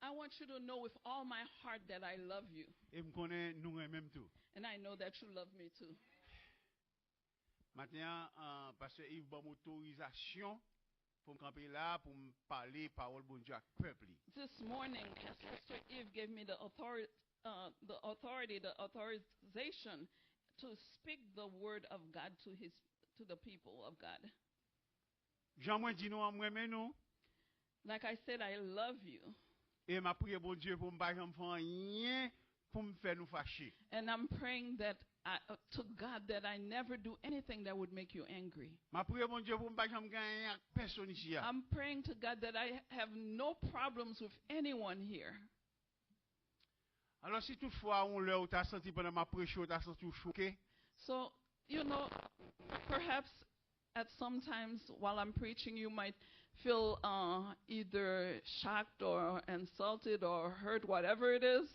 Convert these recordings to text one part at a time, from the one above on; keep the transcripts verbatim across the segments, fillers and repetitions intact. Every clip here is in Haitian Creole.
I want you to know with all my heart that I love you. E m konnen nou renmen m tou. And I know that you love me too. Maten an, uh, Pastè Yves ban m otorizasyon pou m kanpe la, pou m pale pawòl Bondye ak pèp li. This morning, Pastor Eve gave me the authority, uh, the authority, the authorization to speak the word of God to his to the people of God. Jan mwen di nou an, m renmen nou. Like I said, I love you. E m ap priye Bondye pou m pa janm fè anyen pou m fè nou fache. And I'm praying that I, uh, to God that I never do anything that would make you angry. M ap priye Bondye pou m pa janm gen anyen ak pèsonn isi a. I'm praying to God that I have no problems with anyone here. Alò, si toutfwa yon lè ou ta santi pandan m ap preche, ou ta santi w choke, So, you know, perhaps at sometimes while I'm preaching, you might feel uh, either shocked or insulted or hurt, whatever it is.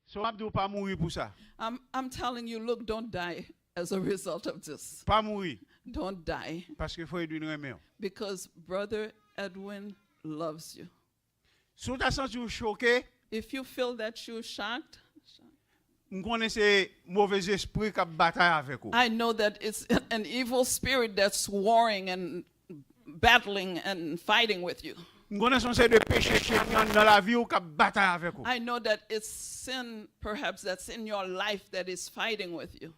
So m ap di w pa mouri pou sa. I'm, I'm telling you, look, don't die as a result of this. Pa mouri. Don't die. Paske Frè Edwin renmen w. Because Brother Edwin loves you. Si w ta santi w choke, If you feel that you're shocked, m konnen se movèzespri k ap batay avèk ou. I know that it's an evil spirit that's warring and battling and fighting with you. M konnen se yon seri de peche ki anndan nan lavi w k ap batay avèk ou. I know that it's sin, perhaps, that's in your life that is fighting with you.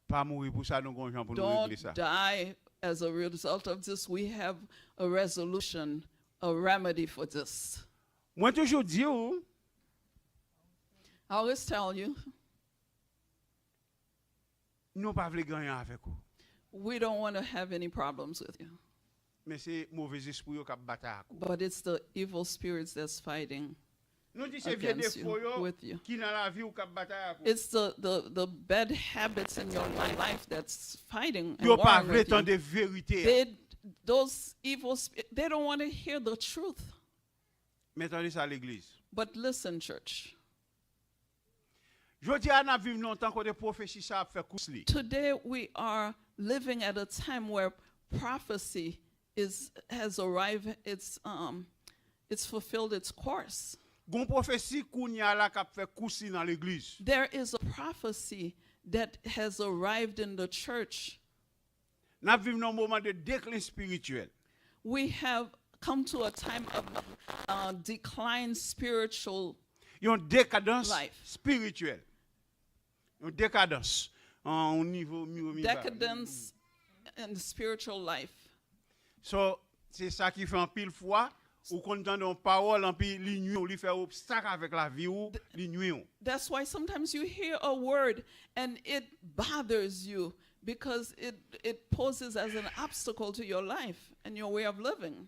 Pa mouri pou sa, nou gon jan pou nou Don't regle sa. Die as a result of this. We have a resolution, a remedy for this. Mwen toujou di w, I always tell you, nou pa vle gen anyen avèk ou. We don't want to have any problems with you. Men se movèzespri yo k ap batay ak ou. But it's the evil spirits that's fighting. Nou di se vye Against you, defo yo with you. Ki nan lavi w k ap batay ak ou. It's the, the, the bad habits in your life that's fighting and Yo pa warring vle with you. Tande verite a. They, those evil, sp- they don't want to hear the truth. Men tande sa, legliz. But listen, church. Jodi a n ap viv nan yon tan kote pwofesi sa ap fè kous li. Today we are living at a time where prophecy is has arrived. It's um, it's fulfilled its course. Gon pwofesi kounye a la k ap fè kous li nan legliz. There is a prophecy that has arrived in the church. N ap viv nan yon moman de deklen espirityèl. We have come to a time of uh, decline spiritual. Yon dekadans Life. Espirityèl. Yon dekadans. An yon nivo miwo miba. Decadence in spiritual life. So, se sa ki fè anpil fwa ou konn tande yon pawòl, anpi li nwi w, li fè obstak avèk lavi w, li nwi w. That's why sometimes you hear a word and it bothers you because it it poses as an obstacle to your life and your way of living.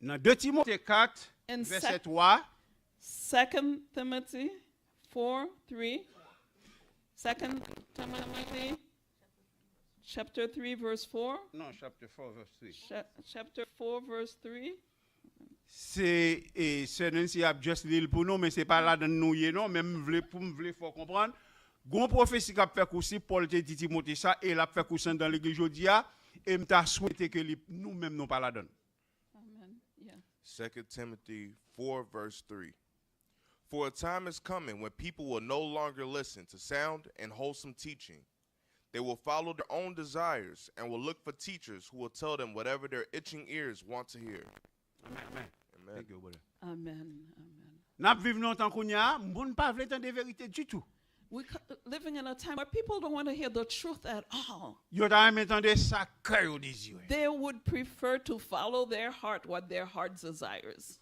Nan de Timote kat, In vèsè sec- twa, Second Timothy four three. Second Timothy chapter three verse four. Non, chapter four, verse three. Cha- chapter four verse three. Se e, Sè Nancy ap just li l pou nou, men se pa ladan nou ye non, men m vle pou m vle fè w konprann. Gon pwofesi k ap fè kous li, Pòl te di Timote sa, e l ap fè kous li anndan legliz jodi a, e m ta swete ke li, nou menm nou pa ladan. Amen. Yeah. Second Timothy four, verse three. For a time is coming when people will no longer listen to sound and wholesome teaching. They will follow their own desires and will look for teachers who will tell them whatever their itching ears want to hear. Amen. Amen. Thank you, brother. Amen. Amen. N ap viv nan yon tan kounye a, moun pa vle tande verite ditou. We co- living in a time where people don't want to hear the truth at all. Yo ta renmen tande sa kè yo dezire. They would prefer to follow their heart, what their heart desires.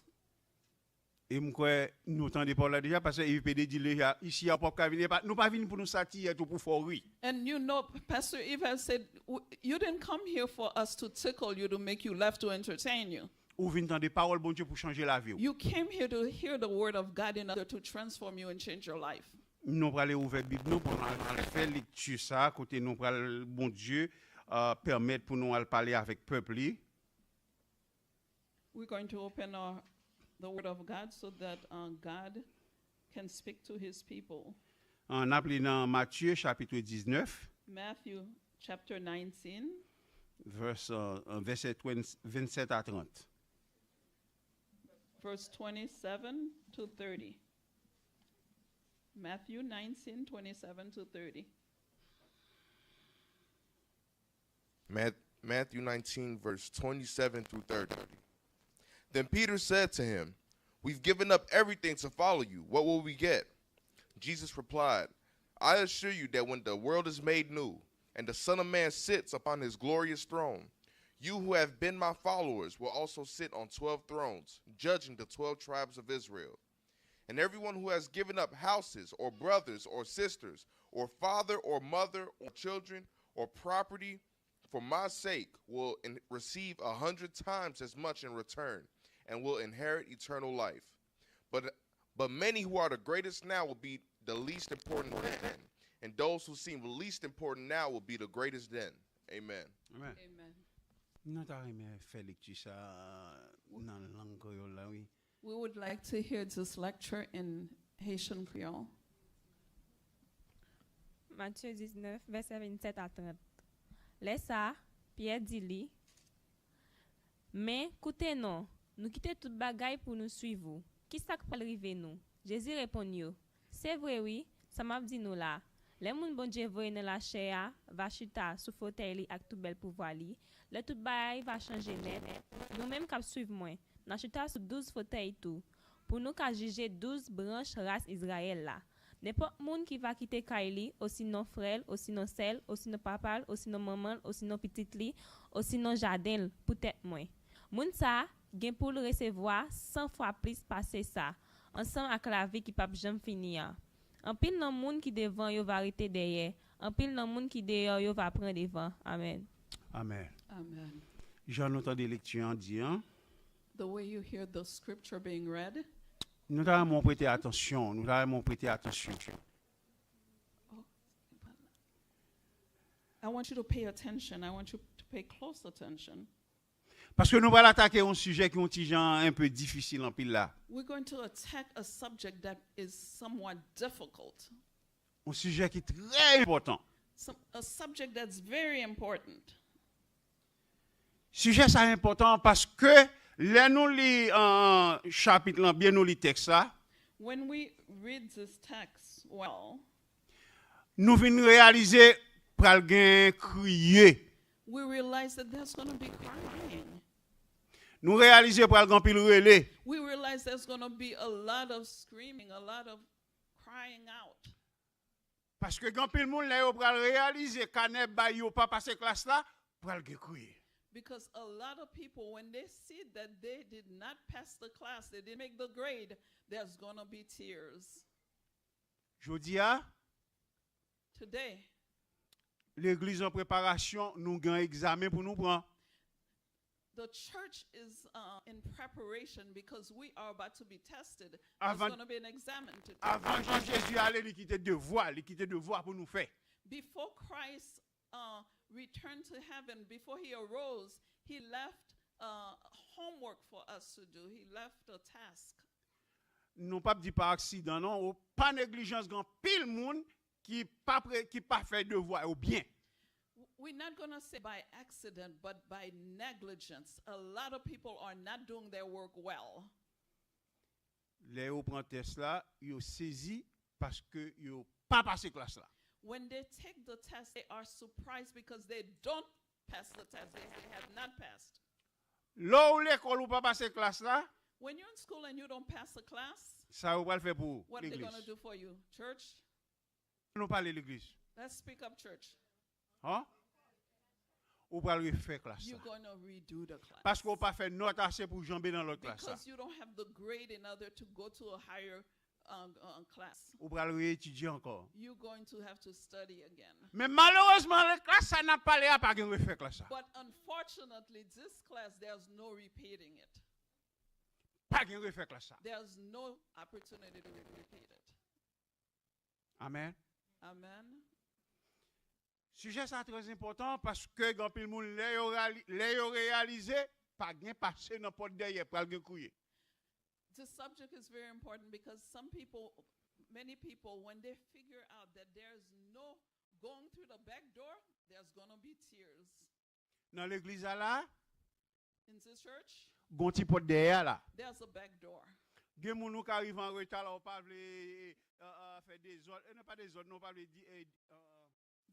E m kwè nou tande pawòl la deja, paske Yves Pede di deja, isi a w p ap ka vin, e pa, nou pa vin pou nou satiyè tou pou fè w ri. And you know, Pastor Eve has said, "W- you didn't come here for us to tickle you, to make you laugh, to entertain you. Ou vin tande pawòl Bondye pou chanje lavi w. You came here to hear the word of God in order to transform you and change your life." Nou prale ouvè Bib nou pou nou al fè lekti sa, kote nou pral, Bondye uh, pèmèt pou nou al pale avèk pèp li. We're going to open our, the word of God so that uh, God can speak to his people. Uh, n ap li nan Matye chapit diznèf, Matthew chapter nineteen, vers, uh, uh, vèsè twen- vennsèt a trant. Verse twenty-seven to thirty. Matthew nineteen, twenty-seven to thirty. Mat- Matthew nineteen, verse twenty-seven through thirty. Then Peter said to him, "We've given up everything to follow you. What will we get?" Jesus replied, "I assure you that when the world is made new, and the Son of Man sits upon his glorious throne, you who have been my followers will also sit on twelve thrones, judging the twelve tribes of Israel. And everyone who has given up houses, or brothers, or sisters, or father, or mother, or children, or property, for my sake, will in- receive a hundred times as much in return, and will inherit eternal life. But, but many who are the greatest now will be the least important then, and those who seem least important now will be the greatest then." Amen. Amen. Amen. Nou ta renmen fè lekti sa nan lang kreyòl la, wi. We would like to hear this lecture in Haitian Creole. Matye diznèf, vèsè vennsèt a trant. Lè sa a, Pyè di li, "Men, koute non, nou kite tout bagay pou nou suiv ou. Ki sa k pral rive nou?" Jezi reponn yo, "Se vre, wi, sa m ap di nou la a. Lè moun Bondye voye nan lachè a va chita sou fotèy li ak tout bèl pouvwa li, lè tout bagay va chanje nèt, nou menm k ap suiv mwen, n a chita sou douz fotèy tou, pou nou ka jije douz branch ras Izrayèl la. Nenpòt moun ki va kite kay li, osinon frè l, osinon sè l, osinon papa l, osinon manman l, osinon pitit li, osinon jaden l, poutèt mwen, moun sa a gen pou l resevwa san fwa plis pase sa, ansanm ak lavi ki p ap janm fini an. Anpil nan moun ki devan yo va rete dèyè, anpil nan moun ki deyò yo va pran devan." Amèn. Amèn. Amen. Jan nou tande lekti an di an, The way you hear the scripture being read, nou ta renmen w prete atansyon, nou ta renmen w prete atansyon. I want you to pay attention. I want you to pay close attention. Paske nou pral atake yon sijè ki yon ti jan enpe difisil anpil la. We're going to attack a subject that is somewhat difficult, Yon sijè ki trè enpòtan. some, a subject that's very important. Sijè sa enpòtan paske lè nou li uh, chapit lan byen, nou li tèks la, When we read this text well, nou vin reyalize pral gen kriye. We realize that there's going to be crying. Nou reyalize pral gen anpil rele. We realize there's going to be a lot of screaming, a lot of crying out. Paske gen anpil moun lè yo pral reyalize kanè bay yo pa pase klas la, pral gen kriye. Because a lot of people, when they see that they did not pass the class, they didn't make the grade, there's going to be tears. Jodi a, Today, legliz an preparasyon, nou gen egzamen pou nou pran. The church is uh, in preparation because we are about to be tested. Avant- There's going to be an examen to take. Avan Jan Jezi ale, li kite devwa, li kite devwa pou nou fè. Before Christ uh, returned to heaven, before he arose, he left uh, homework for us to do. He left a task. Nou p ap di pa aksidan non, ou pa neglijans, gen anpil moun ki pa pre, ki pa fè devwa yo byen. We're not going to say by accident, but by negligence. A lot of people are not doing their work well. Lè yo pran tès la, yo sezi paske yo pa pase klas la. When they take the test, they are surprised because they don't pass the test. They, they have not passed. Lè ou lekòl ou pa pase klas la, When you're in school and you don't pass the class, sa yo pral fè pou ou, what are they going to legliz? Do for you? Church? Nou pale legliz. Let's speak up, church. Hein? Ou pral refè klas You're la. Going to redo the class. Paske ou pa fè nòt ase pou janbe nan lòt klas la. Because you don't have the grade in order to go to a higher uh, uh, class. Ou pral reetidye ankò. You're going to have to study again. Men malerezman, lè klas sa n ap pale a pa gen refè klas sa. But unfortunately, this class, there's no repeating it. Pa gen refè klas sa. There's no opportunity to repeat it. Amen. Amen. Sijè sa trè enpòtan paske gen anpil moun lè yo, reali- lè yo reyalize pa gen pase nan pòt dèyè, pral gen kriye. This subject is very important because some people, many people, when they figure out that there's no going through the back door, there's going to be tears. Nan legliz a la, In this church, Gon ti pòt dèyè a la. There's a back door. Gen moun ou ka rive an reta la, ou pa vle eh, eh, fè dezòd. E non pa dezòd, non, ou pa vle di, eh, eh,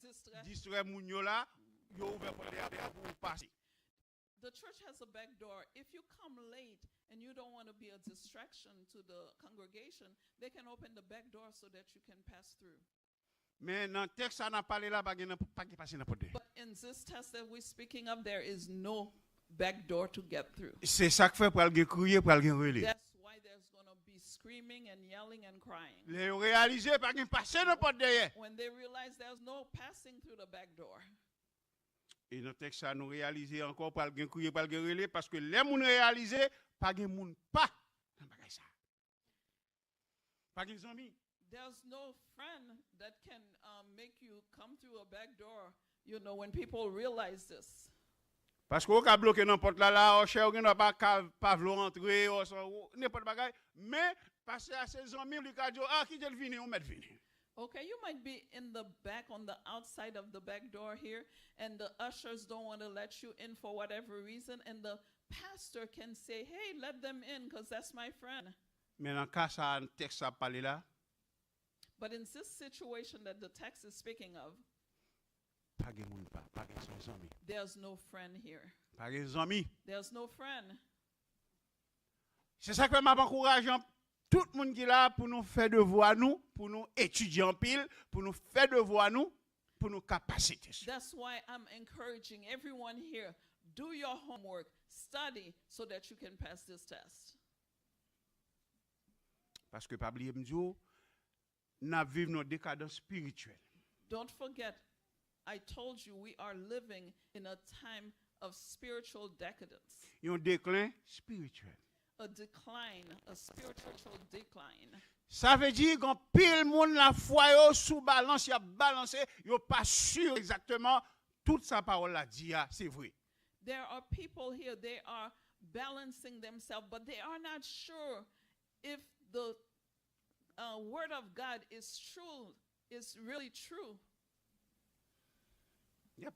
Distract. Distrè moun yo la, yo ouvè pòt dèyè a pou ou pase. The church has a back door. If you come late and you don't want to be a distraction to the congregation, they can open the back door so that you can pass through. Men nan tèks sa n ap pale la, pa gen, nan- pa gen pase nan pòt dèyè. But in this test that we're speaking of, there is no back door to get through. Se sa k fè pral gen kriye, pral gen rele. That's why there's going to be screaming and yelling and crying. Lè yo reyalize pa gen pase nan pòt dèyè. When they realize there's no passing through the back door. E nan tèks sa nou reyalize ankò pral gen kriye, pral gen rele, paske lè moun reyalize pa gen moun pa nan bagay sa. Pa gen zanmi. There's no friend that can um, make you come through a back door, you know, when people realize this. Paske ou ka bloke nan pòt la la, ou chè ou gen dwa pa ka pa vle w antre, ou sa- ou- nenpòt bagay. Men pastè a se zanmi w, li ka di w, ah, kite l vini, ou mèt vini. Okay, you might be in the back on the outside of the back door here, and the ushers don't want to let you in for whatever reason, and the pastor can say, hey, let them in because that's my friend. Men nan ka sa a tèks sa ap pale la, But in this situation that the text is speaking of, pa gen moun pa, pa gen zanmi. There's no friend here. Pa gen zanmi. There's no friend. Se sa k fè m ap ankouraje tout moun ki la pou nou fè devwa nou, pou nou etidye anpil, pou nou fè devwa nou, pou nou ka pase tès. That's why I'm encouraging everyone here, do your homework, study so that you can pass this test. Paske pa bliye m di w, n ap viv nan dekadans espirityèl. Don't forget, I told you we are living in a time of spiritual decadence, Yon deklen espirityèl. A decline, a spiritual decline. Sa vle di gen anpil moun lafwa yo sou balans, y ap balanse, yo pa si egzakteman tout sa pawòl la di a se vre. There are people here, they are balancing themselves, but they are not sure if the uh, word of God is true, is really true. Yep.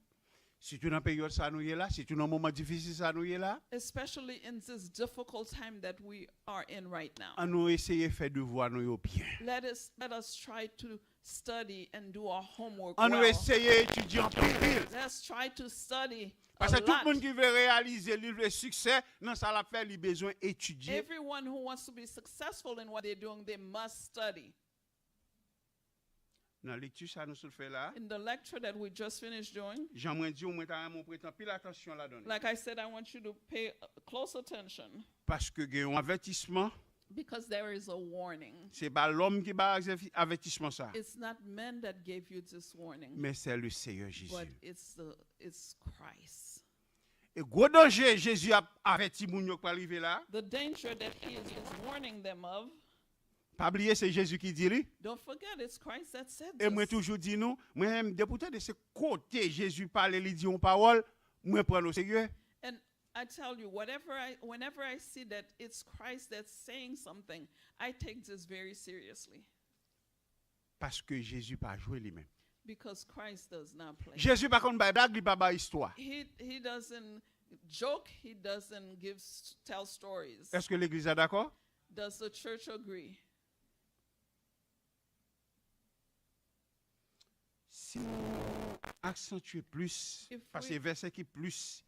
Sitou nan peryòd sa nou ye la, sitou nan moman difisil sa nou ye la. Especially in this difficult time that we are in right now. An nou eseye fè devwa nou yo byen. Let us let us try to study and do our homework. An nou Well. Eseye etidye anpil. Let's try to study. Paske tout moun ki vle reyalize, li vle siksè nan sa l ap fè, li bezwen etidye. Everyone who wants to be successful in what they're doing, they must study. Nan lekti sa nou sot fè la, In the lecture that we just finished doing, jan mwen di w, mwen ta renmen w prete anpil atansyon ladan li. Like I said, I want you to pay uh, close attention Paske gen yon avètisman, because there is a warning. Se pa lòm ki ba avètisman sa, It's not men that gave you this warning, men se le Seyè Jezi. But it's the it's Christ. E gwo danje Jezi ap avèti moun yo k pral rive la. The danger that he is warning them of. Pa bliye se Jezi ki di li. Don't forget, it's Christ that said E mwen this. Toujou di nou, mwen menm depi w tande se kote Jezi pale, li di yon pawòl, mwen pran l oserye. And I tell you, whatever I, whenever I see that it's Christ that's saying something, I take this very seriously Paske Jezi pa jwe li menm. Because Christ does not play. Jezi pa konn bay blag, li pa bay istwa. He he doesn't joke. He doesn't give s- tell stories. Èske legliz la dakò? Does the church agree? Si nou aksantye plis, If paske we- vèsè ki plis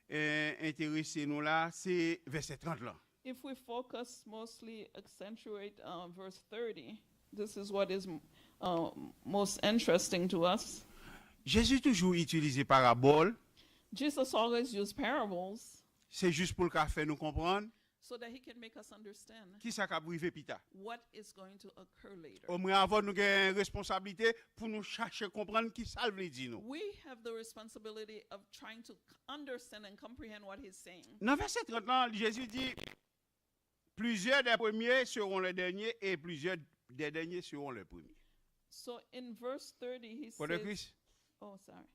eh, enterese nou la, se vèsè trant lan. If we focus mostly accentuate uh, verse thirty, this is what is uh, most interesting to us. Jezi toujou itilize parabòl, Jesus always used parables se jis pou l ka fè nou konprann so that he can make us understand ki sa k ap rive pita. What is going to occur later. Omwen avan nou gen responsablite pou nou chache konprann ki sa l vle di nou. We have the responsibility of trying to understand and comprehend what he's saying. Nan vèsè trant lan, Jezi di, plusieurs des premiers seront les derniers et plusieurs des derniers seront les premiers. So in verse thirty, he Pwodè says, Kris, oh, sorry.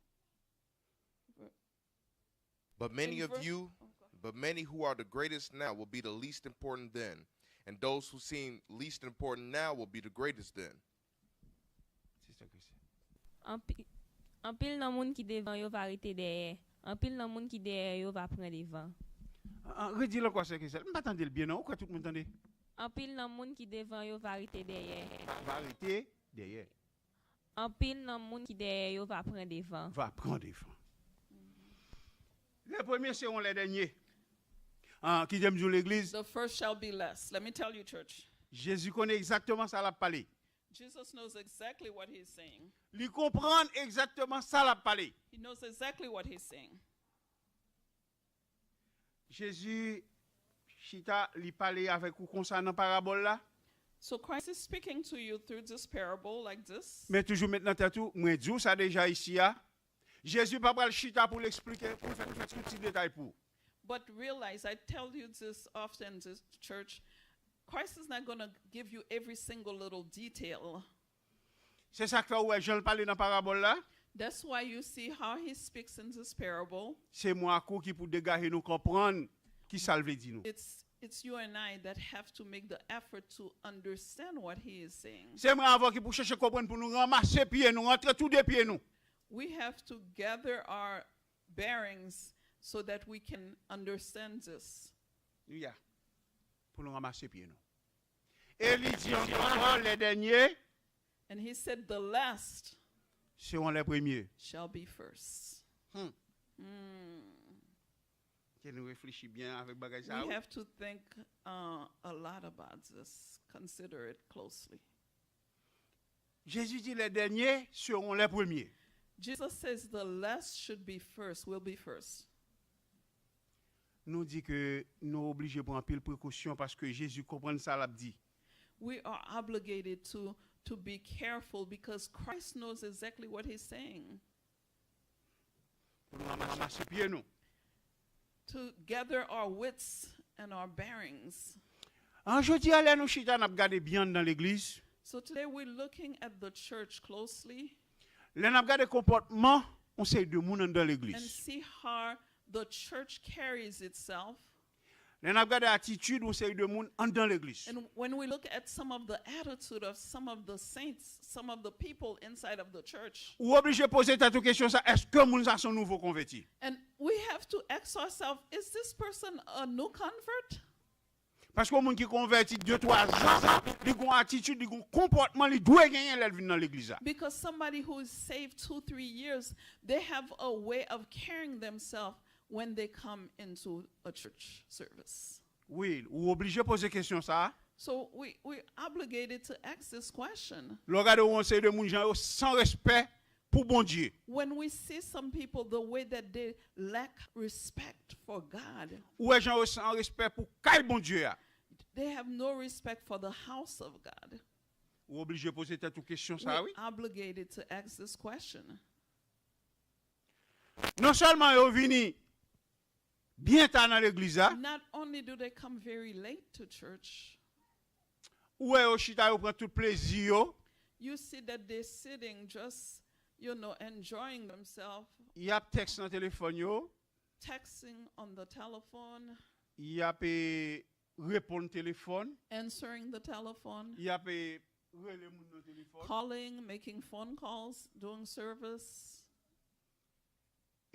But many In of verse- you, Oh, go ahead. but many who are the greatest now will be the least important then, and those who seem least important now will be the greatest then. Sister Christian. Anpi- Anpil nan moun ki devan yo va rete dèyè. Anpil nan moun ki dèyè yo va pran devan. Ah, redi l ankò, sè Kesèl. M pa tande l byen, non. Ou kwè tout moun tande? Anpil nan moun ki devan yo va rete dèyè. Va rete dèyè. Anpil nan moun ki dèyè yo va pran devan. Va pran devan. Le premier seront les derniers. Ah, ki jan m di w, legliz? The first shall be last. Let me tell you, church. Jezi konnen egzakteman sa l ap pale. Jesus knows exactly what he's saying. Li konprann egzakteman sa l ap pale. He knows exactly what he's saying. Jezi chita, li pale avèk ou konsa nan parabòl la. So Christ is speaking to you through this parable like this. Men toujou met nan tèt ou, mwen di w sa deja isi a. Jezi pa pral chita pou l eksplike, pou l fè, fè tout ti detay pou ou. But realize, I tell you this often, this church, Christ is not going to give you every single little detail. Se sa k fè ou wè jan l pale nan parabòl la. That's why you see how he speaks in this parable. Se mwen ak ou ki pou degaje nou konprann ki sa l vle di nou. It's, it's you and I that have to make the effort to understand what he is saying. Se mwen avè w ki pou chèche konprann pou nou ranmase pye nou, rantre tou de pye nou. We have to gather our bearings so that we can understand this. Ya. Pou nou ranmase pye nou. E li di ankò, les derniers And he said, the last seront les premiers. Shall be first. Hmm. Hmm. Ke nou reflechi byen avèk bagay sa. We have to think uh, a lot about this, consider it closely. Jezi di, les derniers seront les premiers. Jesus says the last should be first, will be first. Nou di ke nou oblije pran anpil prekosyon paske Jezi konprann sa l ap di. We are obligated to, to be careful because Christ knows exactly what he's saying. Pou nou ranmase pye nou. To gather our wits and our bearings. An jodi a, lè nou chita, n ap gade byen anndan legliz. So today we're looking at the church closely. Lè n ap gade konpòtman yon seri de moun anndan legliz. And see how the church carries itself. Lè n ap gade atitid yon seri de moun anndan legliz. And when we look at some of the attitude of some of the saints, some of the people inside of the church, ou oblije poze tèt ou kesyon sa, èske moun sa se yon nouvo konvèti? And we have to ask ourselves, is this person a new convert? Paske yon moun ki konvèti de twa zan, li gon atitid, li gon konpòtman, li dwe genyen lè l vin nan legliz la. Because somebody who is saved two, three years, they have a way of carrying themselves when they come into a church service. Wi, ou oblije poze kesyon sa a. So we, we obligated to ask this question. Lè w gade yon seri de moun jan yo san respè pou Bondye. When we see some people, the way that they lack respect for God, ou wè jan yo san respè pou kay Bondye a. They have no respect for the house of God. Ou oblije poze tèt ou kesyon sa a, wi. We're obligated to ask this question. Non sèlman yo vini byen ta nan legliz la. Not only do they come very late to church, ou wè yo chita, yo pran tout plezi yo. You see that they're sitting just, you know, enjoying themselves. Y ap tèks nan telefòn yo. Texting on the telephone. Y ap, eh, reponn telefòn. Answering the telephone. Y ap, eh, rele moun nan telefòn. Calling, making phone calls during service.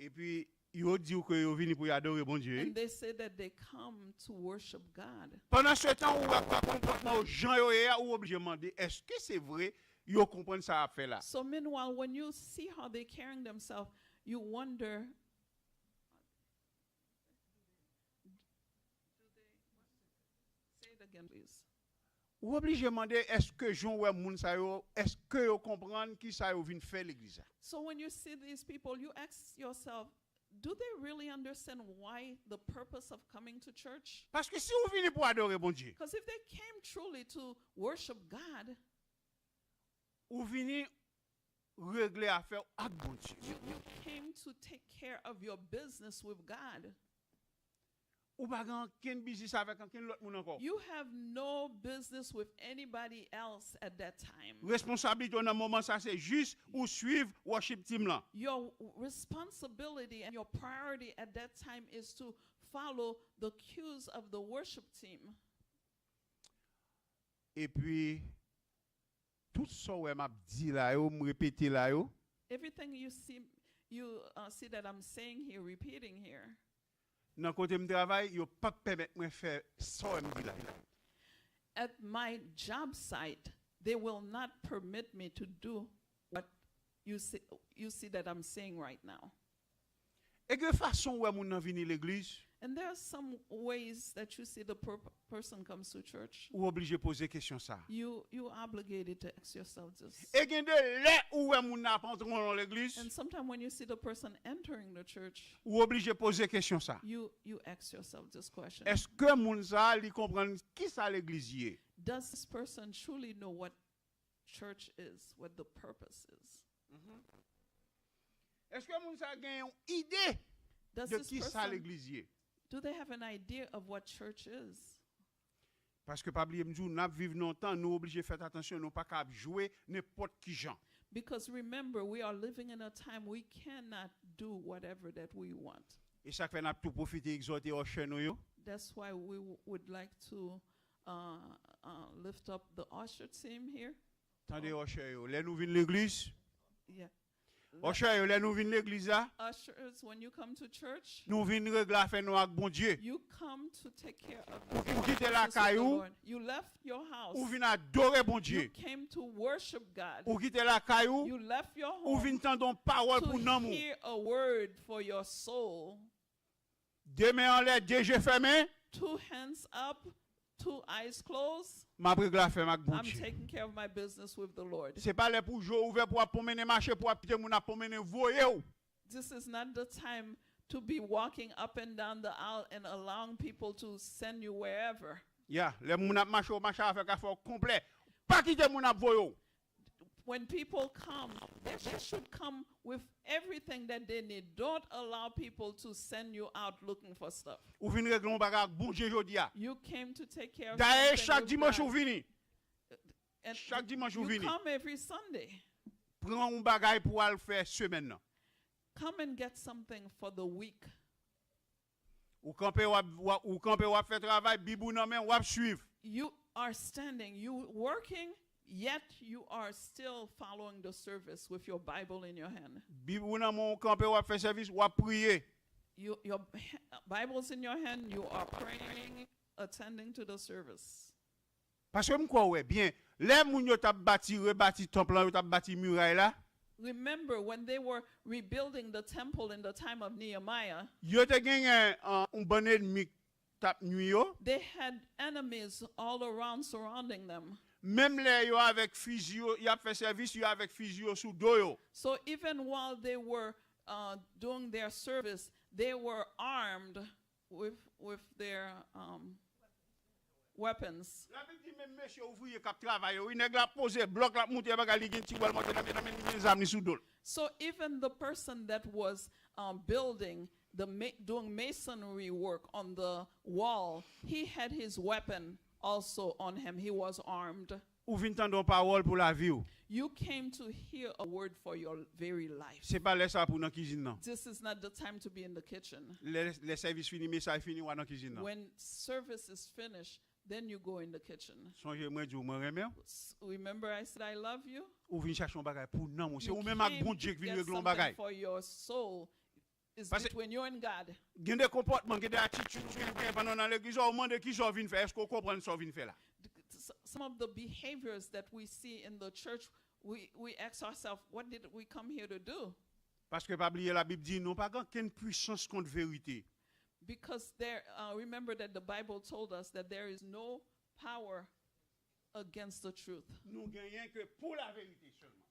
Epi, yo di w ke yo vini pou y adore Bondye, wi. And they say that they come to worship God. Pandan se tan, ou wè konpòtman yo jan yo ye a, ou oblije mande, èske se vre yo konprann sa y ap fè la? So meanwhile, when you see how they carrying themselves, you wonder, do they, say it again, please. Ou oblije mande, èske jan w wè moun sa yo, èske yo konprann ki sa yo vin fè legliz la? So when you see these people, you ask yourself, do they really understand why the purpose of coming to church? Paske si ou vini pou adore Bondye, because if they came truly to worship God, ou vini regle afè w ak Bondye. You, you came to take care of your business with God. Ou pa gen ankenn biznis avèk ankenn lòt moun ankò. You have no business with anybody else at that time. Responsablite w nan moman sa se jis ou swiv worship team lan. Your responsibility and your priority at that time is to follow the cues of the worship team. Epi, tout sa w wè m ap di la yo, m repete la yo. Everything you see, you uh, see that I'm saying here, repeating here. Nan kote m travay, yo p ap pèmèt mwen fè sa w wè m di la. At my job site, they will not permit me to do what you see, you see that I'm saying right now. E gen fason w wè moun nan vini legliz, And there are some ways that you see the per- person comes to church. Ou oblije poze kesyon sa. You you obligated to ask yourself this. E gen de lè ou wè moun nan ap antre nan legliz, And sometimes when you see the person entering the church, ou oblije poze kesyon sa. You you ask yourself this question. Èske moun sa a li konprann ki sa legliz ye? Does this person truly know what church is, what the purpose is? Èske moun sa a gen yon ide Does de this ki sa person legliz ye? Do they have an idea of what church is? Paske pa bliye m di w, n ap viv nan yon tan, nou oblije fè atansyon, nou pa ka ap jwe nenpòt ki jan. Because remember, we are living in a time we cannot do whatever that we want. E sa k fè n ap tou pwofite egzòte òchè nou yo. That's why we w- would like to uh, uh, lift up the usher team here. Tande òchè yo, lè nou vin legliz, Yeah. òchè yo, lè nou vin legliz la, Ushers, when you come to church, nou vin regle afè nou ak Bondye. You come to take care of Ou the kite finances lakay of the ou, Lord. You left your house. Ou vin adore You Bondye. Came to worship God. Ou kite lakay ou, You left your ou vin home tande yon pawòl pou to nanm ou. Hear a word for your soul. De men anlè, de je fèmen, Two hands up, two eyes closed. M ap regle afè m ak I'm Bondye. Taking care of my business with the Lord. Se pa lè pou je w ouvè, pou w ap pwomennen mache, pou w ap kite moun ap pwomennen voye w. This is not the time to be walking up and down the aisle and allowing people to send you wherever. Ya, lè moun ap mache, w mache avèk afè w konplè. Pa kite moun ap voye w. When people come, they should come with everything that they need. Don't allow people to send you out looking for stuff. Ou vin regle yon bagay ak Bondye jodi a. You came to take care of Dayè, something chak with dimanch God. Ou vini. And Chak dimanch ou you vini. Come every Sunday. Pran yon bagay pou w al fè semèn nan. Come and get something for the week. Ou kanpe, w ap, w ap, ou kanpe, w ap fè travay, Bib ou nan men, w ap swiv. You are standing, you working, yet you are still following the service with your Bible in your hand. Bib ou nan men, ou kanpe, w ap fè sèvis, w ap priye. You, your Bible's in your hand, you are praying, attending to the service. Paske m kwè w wè byen, lè moun yo t ap bati, rebati tanp lan, yo t ap bati miray la, Remember when they were rebuilding the temple in the time of Nehemiah, yo te genyen an, yon bann ènmi k t ap nwi yo. They had enemies all around surrounding them. Menm lè yo avèk fizi yo, y ap fè sèvis, yo avèk fizi yo sou do yo. So even while they were uh, doing their service, they were armed with, with their um, weapons. Labib di menm mesye ouvriye k ap travay yo, wi, nèg la poze blòk, l ap moute bagay, li gen ti bòl monte nan men, nan men, li gen zam li sou do l. So even the person that was um, building, the ma- doing masonry work on the wall, he had his weapon also on him. He was armed. Ou vin tande yon pawòl pou lavi w. You came to hear a word for your very life. Se pa lè sa pou w nan kizin nan. This is not the time to be in the kitchen. Lè, lè sèvis fini, mesaj fini, w a nan kizin nan. When service is finished, then you go in the kitchen. Sonje mwen di w mwen renmen w. S- Remember, I said, I love you. Ou vin chache yon bagay pou nanm ou. Se You ou menm ak came Bondye to k vin get regle yon something bagay. For your soul is Paske- between you and God. Gen de konpòtman, gen de atitid ou gen pandan w nan legliz, ou mande kisa w vin fè, èske w konprann sa w vin fè la? S- Some of the behaviors that we see in the church, we, we ask ourselves, what did we come here to do? Paske pa bliye, Labib di, nou pa gen okenn pwisans kont verite. Because there, uh, remember that the Bible told us that there is no power against the truth. Nou genyen ke pou laverite sèlman.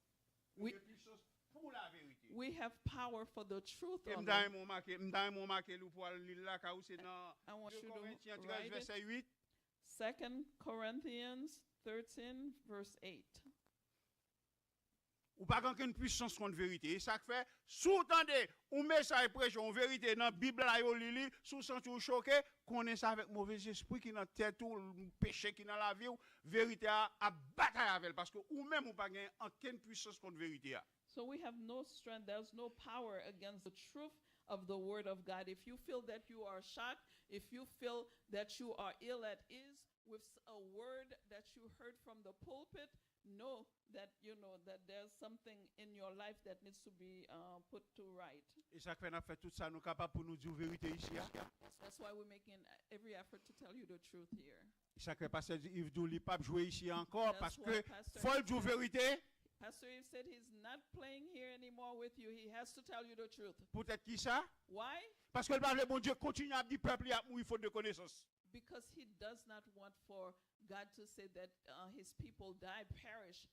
Nou We- gen pwisans pou laverite. We have power for the truth E m only. ta renmen w make, m ta renmen w make l ou pou al li l lakay ou, se nan I want de you to Korentyen write trèz, it. Vèsè uit. Second Corinthians thirteen, verse eight. Ou pa gen okenn pwisans kont verite. E sa k fè, si w tande yon mesaj preche, yon verite nan Bib la, yo li li, si w santi w choke, konnen se avèk move zespri ki nan tèt ou, peche ki nan lavi w, verite a ap batay avè l, paske ou menm ou pa gen okenn pwisans kont verite a. So we have no strength, there's no power against the truth of the word of God. If you feel that you are shocked, if you feel that you are ill at ease with s- a word that you heard from the pulpit, know that, you know, that there's something in your life that needs to be uh, put to right. E sa k fè n ap fè tout sa nou kapab pou nou di w verite isi a. That's why we're making every effort to tell you the truth here. E sa k fè pastè Yves di w li p ap jwe isi a ankò That's paske why Pastor fò l Yves di w said- verite. Pastor Yves said he's not playing here anymore with you. He has to tell you the truth. Poutèt ki sa? Why? Paske l pa vle Bondye kontinye ap di pèp li ap mouri fot de konesans. Because he does not want for God to say that uh, his people die, perish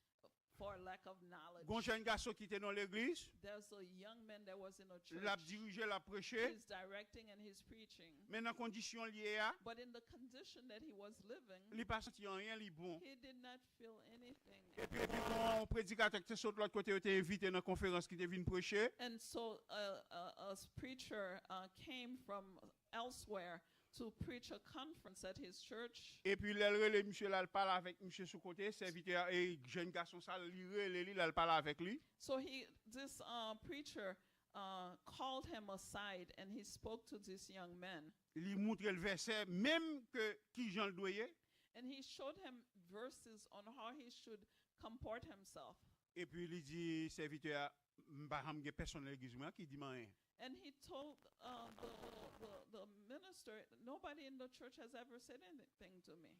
for lack of knowledge. Gon jèn gason ki te nan legliz, There's a young man that was in a church. l ap dirije, l ap preche, He's directing and he's preaching. Men nan kondisyon l ye a, But in the condition that he was living, li pa santi anyen, li bon. He did not feel anything. Epi, epi gon predikatè ki te sot lòt kote yo te envite nan konferans ki te vin preche. And so a, a, a preacher uh, came from elsewhere to preach a conference at his church. Epi lè l rele misye la, l pale avèk misye sou kote, sèvitè a, e jèn gason sa, li rele li, l al pale avèk li. So he, this uh, preacher uh, called him aside and he spoke to this young man. Li montre l vèsè, menm ke kijan l dwe ye. And he showed him verses on how he should comport himself. Epi li di sèvitè a, "M pa janm gen pèsonn nan legliz mwen ki di m anyen." And he told uh, the, the, the minister, "Nobody in the church has ever said anything to me."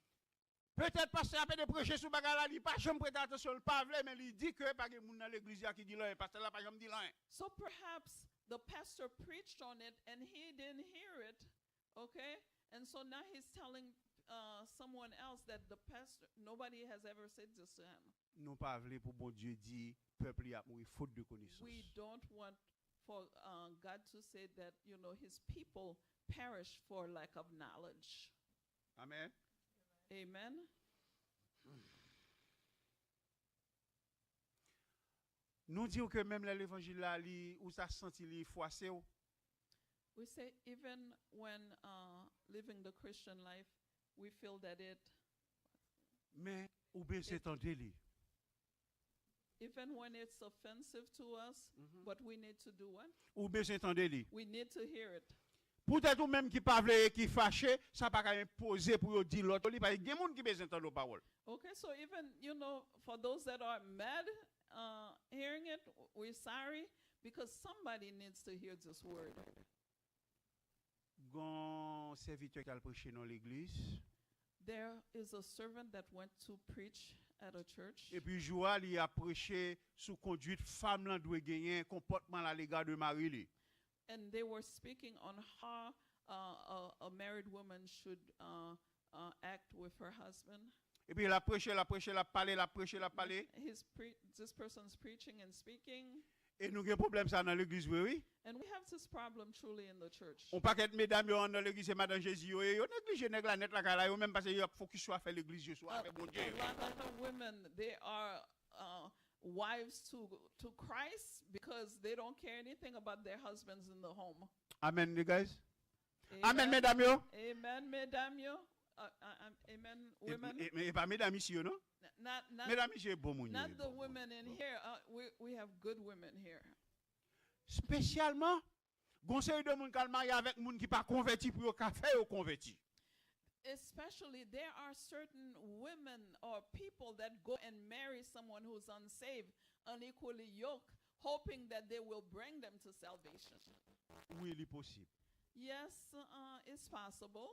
Petèt pastè a pede preche sou bagay la, li pa janm prete atansyon, li pa vle, men li di ke pa gen moun nan legliz la ki di l anyen. Pastè la pa janm di l anyen. So perhaps the pastor preached on it and he didn't hear it, okay? And so now he's telling uh, someone else that the pastor, nobody has ever said this to him. Nou pa vle pou Bondye di pèp li ap mouri fot de konesans. We don't want for uh, God to say that, you know, his people perish for lack of knowledge. Amen. Amen. Nou di w ke menm lè levanjil la, li, ou sa santi li fwase w. We say even when uh, living the Christian life, we feel that it, Men ou bezwen tande li. Even when it's offensive to us, but we need to do what? Ou bezwen tande li. We need to hear it. Poutèt ou menm ki pa vle e ki fache, sa pa ka enpoze pou yo di lòt li, paske gen moun ki bezwen tande yon pawòl. Okay, so even, you know, for those that are mad uh, hearing it, we're sorry because somebody needs to hear this word. Gon sèvitè ki al preche nan legliz. There is a servant that went to preach at a church. Epi jou a, li ap preche sou kondwit fanm lan dwe genyen, konpòtman l alega de mari li. And they were speaking on how uh, a, a married woman should uh, uh, act with her husband. Epi l ap preche, l ap preche, l ap pale, l ap preche, l ap pale. He's pre- this person's preaching and speaking. E nou gen pwoblèm sa nan legliz vre, wi. And we have this problem truly in the church. On pakèt medam yo anndan legliz se madan Jezi yo ye, yo neglije nèg la nèt lakay la, yo menm pase yo ap fokis sou afè legliz yo, sou A, afè Bondye a yo. Lot of women, they are uh, wives to to Christ because they don't care anything about their husbands in the home. Amen, you guys. Amen, medam yo. Amen, medam yo. Uh, uh, um, amen, E, women. e, e pa medam isi yo, non? N- not not Medam isi yo bon moun yo. not the women in here. Uh, we we have good women here. Espesyalman, gon seri de moun k al marye avèk moun ki pa konvèti pou yo ka fè yo konvèti. Especially, there are certain women or people that go and marry someone who's unsaved, unequally yoked, hoping that they will bring them to salvation. Wi, li posib. Yes, uh, it's possible.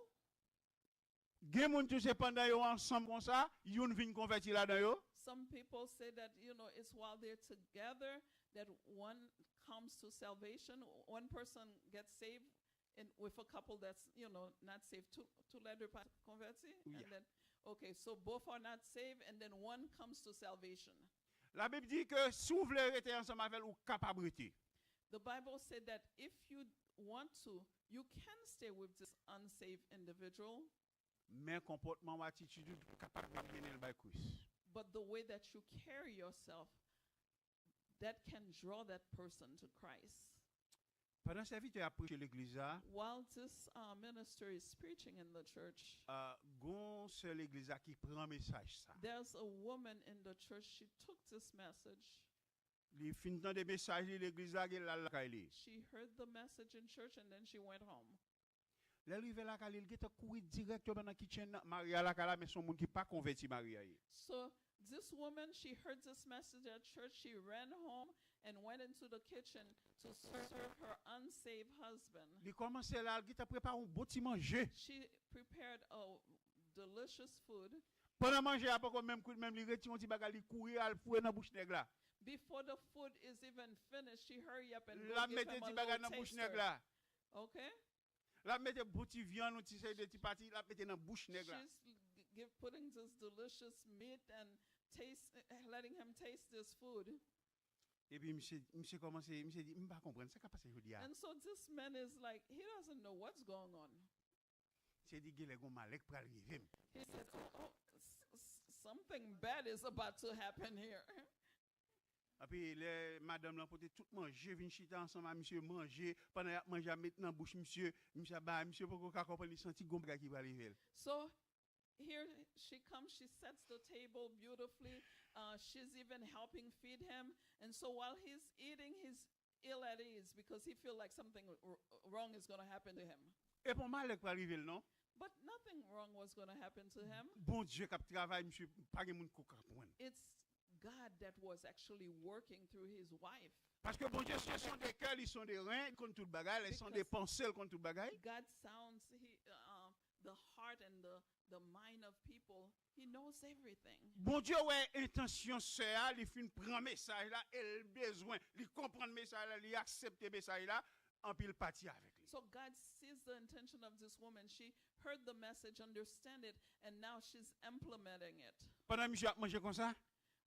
Gen moun tou se pandan yo ansanm konsa, youn vin konvèti ladan yo. Some people say that, you know, it's while they're together that one comes to salvation, one person gets saved, and with a couple that's, you know, not saved, tou, tou lè de pa konvèti, Yeah. And then, okay, so both are not saved, and then one comes to salvation. Labib di ke si w vle rete ansanm avè l, ou kapab rete. The Bible said that if you want to, you can stay with this unsaved individual, Men konpòtman w, atitid ou kapab mennen l bay Kris. But the way that you carry yourself, that can draw that person to Christ. Pandan sèvitè a ap preche legliz la, While this uh, minister is preaching in the church, uh, gon sè legliz la ki pran mesaj sa. There's a woman in the church, she took this message. Li fin tande mesaj li legliz la, gen l al lakay li. She heard the message in church and then she went home. Lè l rive lakay li, l gentan kouri dirèkteman nan kitchen nan. Mari a lakay la, men se yon moun ki pa konvèti mari a ye. So This woman, she heard this message at church. She ran home and went into the kitchen to serve her unsaved husband. Li kòmanse la, li gentan prepare yon bon ti manje. She prepared a delicious food. Pandan manje a poko menm kwit, menm li retire yon ti bagay, li kouri al foure nan bouch nèg la. Before the food is even finished, she hurry up and go L ap give mete him a ti bagay little nan bouch nèg taster. La. Okay? L ap mete bon ti vyann, yon ti seri de ti pati, l ap mete nan bouch nèg la. She's g- give, putting this delicious meat and taste, letting him taste this food. Epi misye, misye kòmanse, misye di, "M pa konprann, sa k ap pase jodi a?" And so this man is like, he doesn't know what's going on. Misye di, "Genlè gon malè k pral rive m." He said, oh, oh, s- s- something bad is about to happen here. Epi lè madanm lan pote tout manje, vin chita ansanm a misye manje, pandan y ap manje, ap met nan bouch misye, misye ap bay, misye poko ka konprann, li santi gon bagay ki pral rive l. So here she comes, she sets the table beautifully. Uh, she's even helping feed him. And so while he's eating, he's ill at ease because he feels like something r- wrong is going to happen to him. E pa yon malè k pral rive l non. But nothing wrong was going to happen to him. Bondye k ap travay, misye pa gen moun k ka konprann. It's God that was actually working through his wife. Paske Bondye se sonde kè, li sonde ren, li konn tout bagay, li sonde panse, li konn tout bagay. God sounds he, uh, the heart and the, the mind of people. He knows everything. Bondye wè entansyon sè a, li fin pran mesaj la, e l bezwen, li konprann mesaj la, li aksepte mesaj la, anpi l pati avèk li. So God sees the intention of this woman. She heard the message, understand it, and now she's implementing it. Pandan misye ap manje konsa,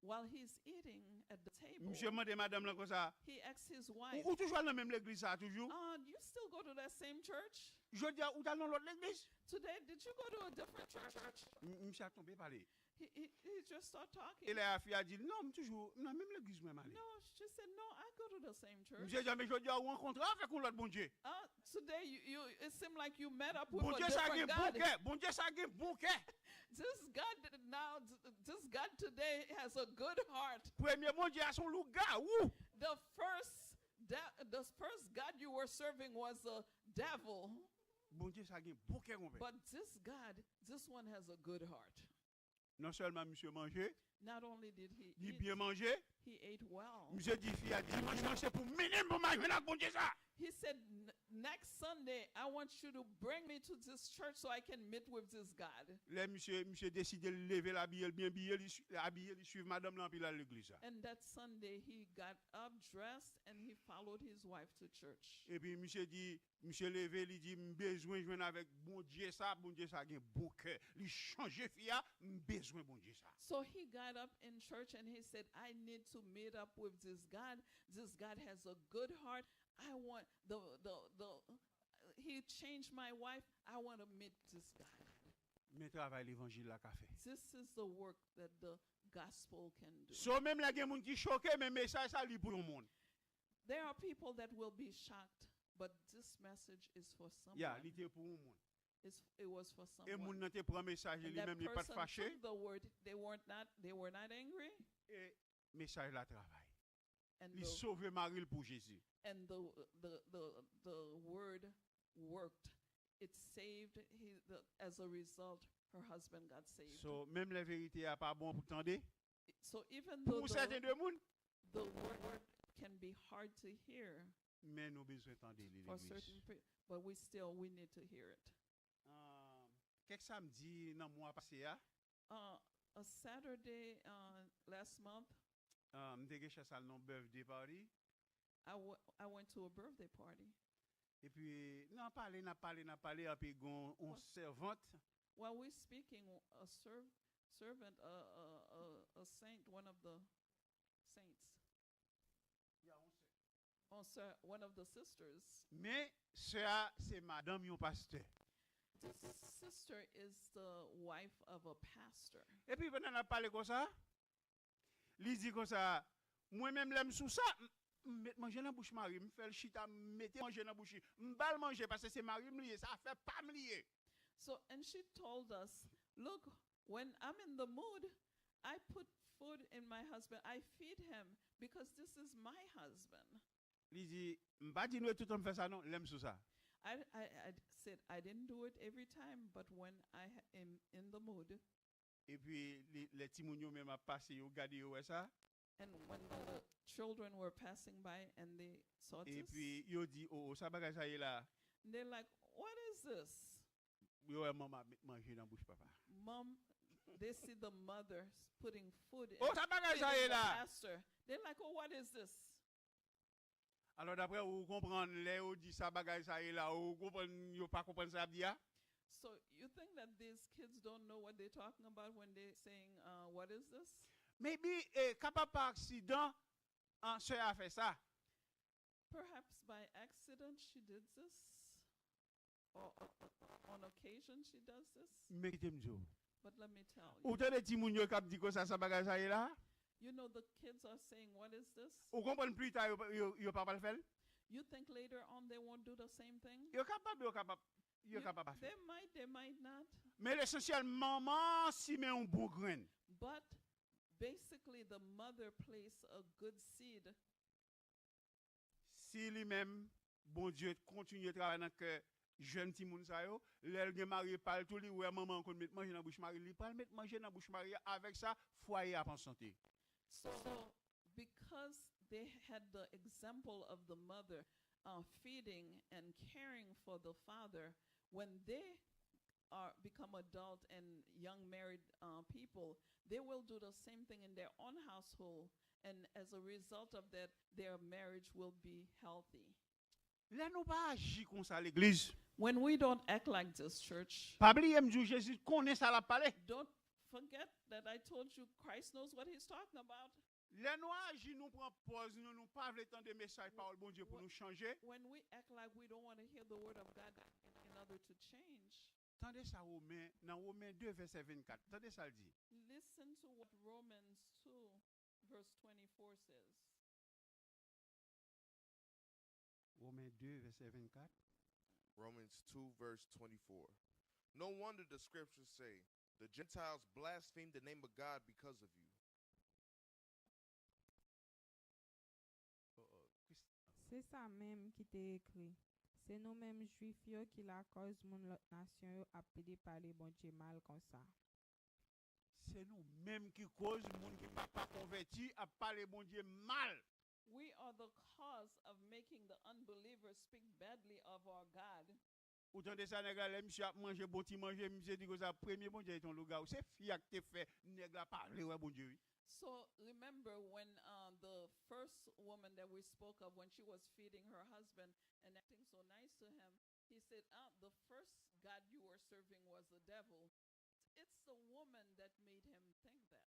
While he's eating at the table, misye mande madanm lan konsa, he asks his "Ou, wife, ou toujou al nan menm legliz sa a toujou? uh, you still go to that same church? Jodi a, ou t al nan lòt legliz?" Today, did you go to a different church? M- Misye a tonbe pale. He, he, he just started E talking. lè a fi a di l, "Non, m toujou nan menm legliz mwen m ale." No, she said, no, I go to the same church. Misye di, "Men jodi a, ou rankontre avèk yon lòt Bondye." Uh, today, you, you, it seemed like you met up with Bondye a sa gen different bon God. Kè, Bondye sa gen bon kè. This God now, this God today has a good heart. Premye Bondye a se yon lougawou. The first, de- the first God you were serving was a devil. Bondye sa gen bon kè, konpè. But this God, this one has a good heart. Non sèlman misye manje, Not only did he li eat, byen manje, he ate well. Misye di fi a, "Dimanch lan se pou mennen m pou m al jwenn ak Bondye sa." He said, "N- next Sunday, I want you to bring me to this church so I can meet with this God." Lè misye, misye deside l leve l abiye l byen biye, li sui- abiye, li swiv madanm lan anpi l al legliz la. And that Sunday, he got up, dressed, and he followed his wife to church. Epi misye di, misye leve, li di, "M bezwen jwenn avèk Bondye sa, Bondye sa gen bon kè. Li chanje fi a, m bezwen Bondye sa." So he got up in church and he said, "I need to meet up with this God. This God has a good heart. I want the, the, the, he changed my wife. I want to meet this God." Men travay levanjil la ka fè. This is the work that the gospel can do. So menm lè gen moun ki choke, men mesaj sa li pou yon moun. There are people that will be shocked, but this message is for someone. Ya, li te pou yon moun. It's, it was for E moun someone. Nan te pran mesaj li, And li that menm li pa t person fache. Took the word. They weren't not, they were not angry. E mesaj la travay. And Li the, sove mari l pou Jezi. and the, the, the, the word worked. It saved, he, the, as a result, her husband got saved. So menm lè verite a pa bon pou tande, So even pou though yon sèten the, de moun, the word can be hard to hear men nou bezwen tande li for legliz. Certain people, but we still, we need to hear it. Ah, kèk samdi nan mwa pase a, Uh, a Saturday uh, last month, ah, m te gen chans al nan yon birthday party. I, w- I went to a birthday party. Epi nan pale, n ap pale, n ap pale, epi gon yon sèvant. While we're speaking, a serv- servant, a, a, a, a saint, one of the saints, oh, sir, one of the sisters. Men sè a se madanm yon pastè. This sister is the wife of a pastor. Epi pandan n ap pale konsa, li di konsa, "Mwen menm lè m sou sa, m- m met manje nan bouch mari m, m fè l chita, m mete manje nan bouch li, m ba l manje paske se mari m li ye, se afè pa m li ye." So, and she told us, look, when I'm in the mood, I put food in my husband, I feed him because this is my husband. Li di, "M pa di nou e tout tan m fè sa non, lè m sou sa." I, I, I said, I didn't do it every time, but when I ha- am in the mood, Epi li- lè timoun yo menm ap pase, yo gade, yo wè sa. And when the children were passing by and they saw this, Epi yo di, "O, o, sa bagay sa ye la." they're like, "What is this?" Yo wè manman ap met manje nan bouch papa. Mom, they see the mother putting food in, "O, sa bagay sa ye feeding the la." pastor. They're like, "Oh, what is this?" Alò, daprè ou, ou konprann lè yo di sa bagay sa ye la, ou konprann yo pa konprann sa y ap di a? So you think that these kids don't know what they're talking about when they're saying, uh, "What is this?" Maybe, eh, kapab pa aksidan, an sè a fè sa. Perhaps by accident she did this, or o- on occasion she does this. Men kite m di w. But let me tell Ou you, tande timoun yo k ap di konsa sa bagay sa ye la? you know, the kids are saying, "What is this?" Ou konprann pli ta yo, yo, yo pa pral fè l? You think later on they won't do the same thing? Yo kapab, yo kapab, yo You- kapab pa fè They l. might, they might not. Men lesansyèl, manman an simen yon bon grenn. But basically, the mother placed a good seed. Si li menm, Bondye kontinye travay nan kè jèn timoun sa yo, lè l gen mari pa l tou, li wè manman an konn met manje nan bouch mari l, li pral met manje nan bouch mari a, avèk sa, fwaye a ap an sante. So, because they had the example of the mother uh, feeding and caring for the father, when they are become adult and young married uh, people, they will do the same thing in their own household, and as a result of that, their marriage will be healthy. Lè nou pa aji konsa, legliz, When we don't act like this, church, pa bliye m di w, Jezi konnen sa l ap pale. Don't forget that I told you Christ knows what he's talking about. Lè nou aji, nou pran pòz nou, nou pa vle tande mesaj pawòl Bondye pou nou chanje. When we act like we don't want to hear the word of God in order to change, Tande sa Women, nan Women de vèsè vennkat. Tande sa l di. Listen to what Romans two, verse twenty-four says. Women de vèsè vennkat. Romans two, verse twenty-four. No wonder the scriptures say, "The Gentiles blaspheme the name of God because of you." Se sa menm ki te ekri, "Se nou menm Jwif yo ki lakòz moun lòt nasyon yo ap pede pale Bondye mal konsa." Se nou menm ki koz moun ki pa, pa konvèti ap pale Bondye mal. We are the cause of making the unbelievers speak badly of our God. Ou tande sa nèg la, lè misye ap manje bon ti manje, misye di konsa, "Premye Bondye a se yon lougawou." Se fi a ki te fè nèg la pa vle wè Bondye, wi. So remember when uh, the first woman that we spoke of, when she was feeding her husband and acting so nice to him, he said, "Ah, the first God you were serving was the devil." It's the woman that made him think that.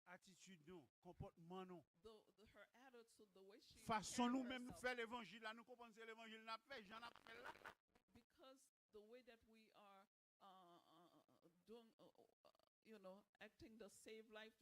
Atitid nou, konpòtman nou, The, the her attitude, the way she fason carried nou menm nou herself. Fè levanjil la, nou konprann se levanjil n ap fè, jan n ap fè l la. Because the way that we are uh, uh, uh, doing, uh, uh, you know, acting the saved life,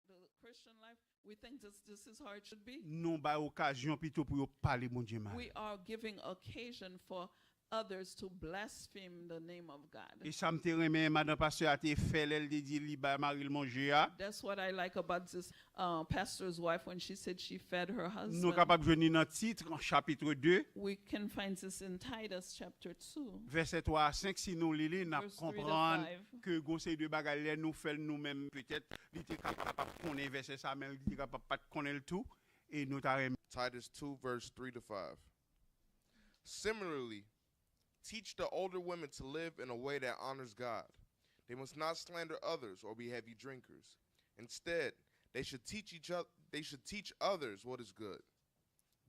the Christian life, we think this, this is how it should be. Nou bay okazyon pito pou yo pale Bondye mal. We are giving occasion for others to blaspheme the name of God. E sa m te renmen madan pastè a te fè lè l te di li bay mari l manje a. That's what I like about this uh, pastor's wife when she said she fed her Nou husband. Kapab jwenn li nan Tit, an chapit de, We can find this in Titus chapter two. Vèsè twa a senk, si nou li li, n ap Verse three to konprann five. Ke gon seri de bagay lè nou fè l nou menm, petèt li te kapab konnen vèsè sa, men li te kapab pa t konnen l tou, e nou ta renmen. Titus two, verse three to five. Similarly, teach the older women to live in a way that honors God. They must not slander others or be heavy drinkers. Instead, they should teach each other, they should teach others what is good.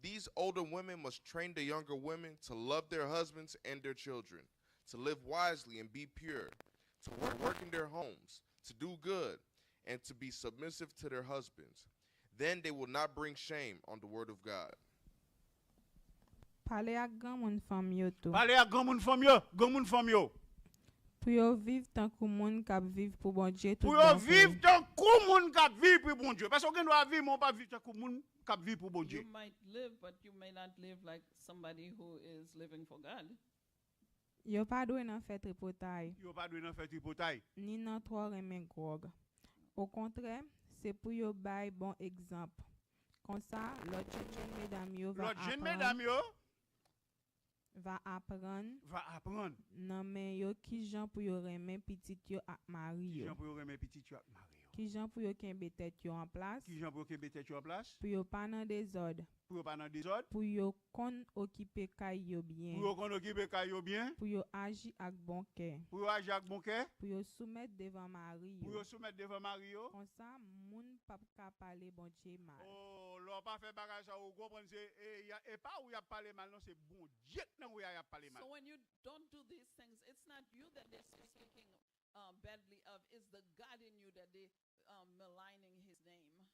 These older women must train the younger women to love their husbands and their children, to live wisely and be pure, to work, work in their homes, to do good, and to be submissive to their husbands. Then they will not bring shame on the word of God. Pale ak granmoun fanm yo tou. Pale ak granmoun fanm yo, granmoun fanm yo. Pou yo viv tankou moun k ap viv pou Bondye tout Pou yo bon vre. Viv tankou moun k ap viv pou Bondye. Paske ou gen dwa viv, men ou pa viv tankou moun k ap viv pou Bondye. You might live, but you may not live like somebody who is living for God. Yo pa dwe nan fè tripotay, Yo pa dwe nan fè tripotay. Ni nan twò renmen gwòg. Okontrè, se pou yo bay bon egzanp. Konsa, lòt jenn medam yo va Lòt jenn aprann medam yo, va aprann va aprann nan men yo kijan pou yo renmen pitit yo ak mari yo. Kijan pou yo renmen pitit yo ak mari yo. Kijan pou yo kenbe tèt yo an plas. Kijan pou yo kenbe tèt yo an plas. Pou yo pa nan dezòd. Pou yo pa nan dezòd. Pou yo konn okipe kay yo byen. Pou yo konn okipe kay yo byen. Pou yo aji ak bon kè. Pou yo aji ak bon kè. Pou yo soumèt devan mari yo. Pou yo soumèt devan mari yo. Konsa, moun p ap ka pale Bondye mal. Oh, lè w pa fè bagay sa, ou konprann se e, y a- e pa ou y ap pale mal, non, se Bondye k nan ou a y ap pale mal. So when you don't do these things, it's not you that they're speaking uh, badly of, it's the God in you that they um, maligning his name.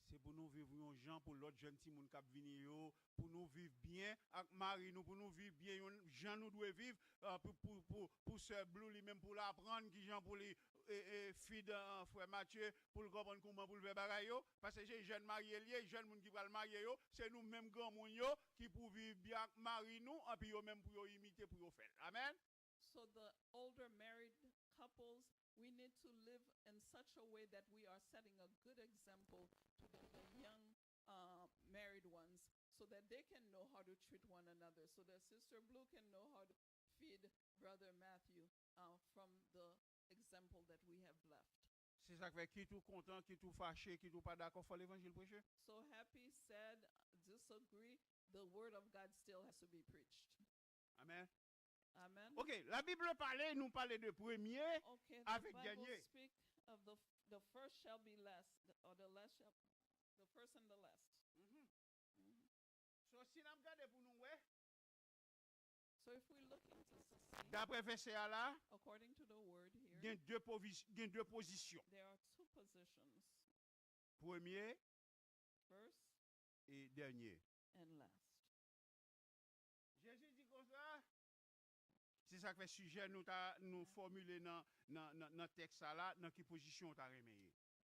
Se pou nou viv yon jan pou lòt jèn timoun k ap vini yo, pou nou viv byen ak mari nou, pou nou viv byen yon jan nou dwe viv, uh, pou, pou, pou, pou sè Blue li menm pou l aprann kijan pou li e, e, feed uh, frè Matye, pou l konprann kouman pou l fè bagay yo. Paske se jèn marye l ye, jèn moun ki pral marye yo, se nou menm granmoun yo ki pou viv byen ak mari nou, anpi yo menm pou yo imite, pou yo fè l. Amèn. So the older married couples, we need to live in such a way that we are setting a good example to the, the young uh, married ones so that they can know how to treat one another, so that Sister Blue can know how to feed Brother Matthew uh, from the example that we have left. Se sa k fè, kit ou kontan, kit ou fache, kit ou pa dakò, fò levanjil preche. So happy, sad, disagree, the word of God still has to be preached. Amèn. Amen. Ok, la Bible pale, nou pale de premye Okay, the avèk Bible dènye. Speak of the, the first shall be last, or the last shall, the first and the last. Mhm. Mhm. So, si n ap gade pou nou wè, So if we look into to see, daprè vèsè a la, according to the word here, gen de povis- gen de pozisyon. There are two positions. Premye First e dènye. And last. Jezi di konsa, se sa k fè sijè nou ta nou fòmile nan, nan, nan, nan tèks sa la, nan ki pozisyon w ta renmen ye.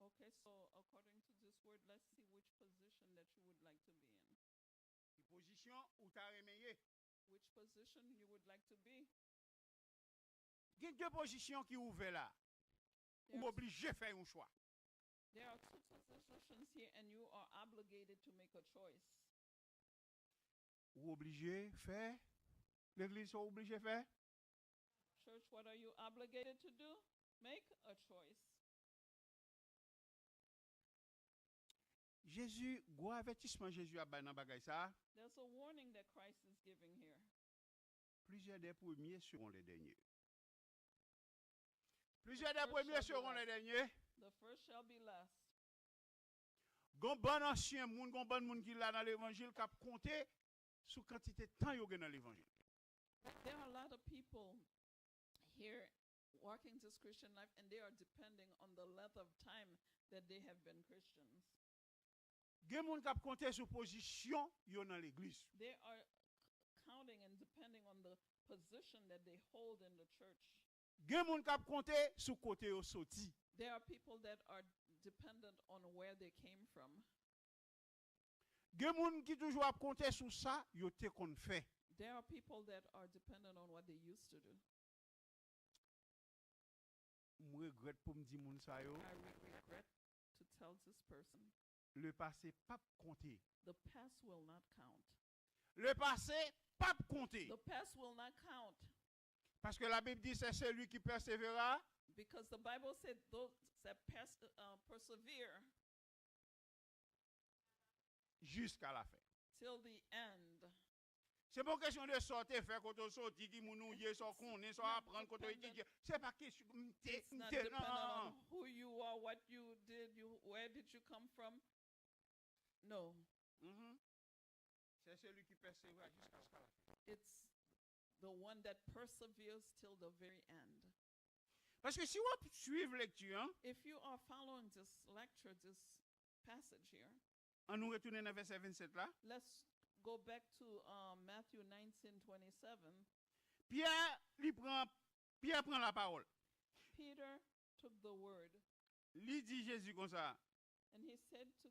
Okay, so according to this word, let's see which position that you would like to be in. Ki pozisyon ou ta renmen ye? Which position you would like to be? Gen de pozisyon ki ouvè la. Ou There's- oblije fè yon chwa. There are two positions here, and you are obligated to make a choice. Ou oblije fè. Legliz, sa w oblije fè? Church, what are you obligated to do? Make a choice. Jezi, gwo avètisman Jezi ap bay nan bagay sa a. There's a warning that Christ is giving here. Plusieurs des premiers seront les derniers. Plusieurs des premiers seront les derniers. The first shall be last. Gon bann ansyen moun, gon bann moun ki la nan levanjil k ap konte sou kantite tan yo gen nan levanjil. There are a lot of people here walking this Christian life and they are depending on the length of time that they have been Christians. Gen moun k ap konte sou pozisyon yo nan legliz. They are counting and depending on the position that they hold in the church. Gen moun k ap konte sou kote yo soti. There are people that are dependent on where they came from. Gen moun ki toujou ap konte sou sa yo te konn fè. There are people that are dependent on what they used to do. M regrèt pou m di moun sa yo. I will regret to tell this person. Le passé p ap konte. The past will not count. Le passé p ap konte. The past will not count. Paske Labib di, c'est celui qui persévérera. Because the Bible said those that pers- uh, persevere jusqu'à la fin. Till the end. Se pa yon kesyon de sa w te fè, kote w soti, ki moun ou ye, sa w konnen, sa w aprann, kote w etidye. Se pa kesyon, m te, It's m not te, dependent non. On who you are, what you did, you, where did you come from. No. Mhm. C'est celui qui persévère jusqu'à la fin. It's the one that perseveres till the very end. Paske si w ap swiv lekti an, If you are following this lecture, this passage here, an nou retounen nan vèsè vennsèt la. Let's go back to uh, Matthew nineteen twenty-seven. Pyè, li pran, Pyè pran lapawòl. Peter took the word. Li di Jezi konsa, And he said to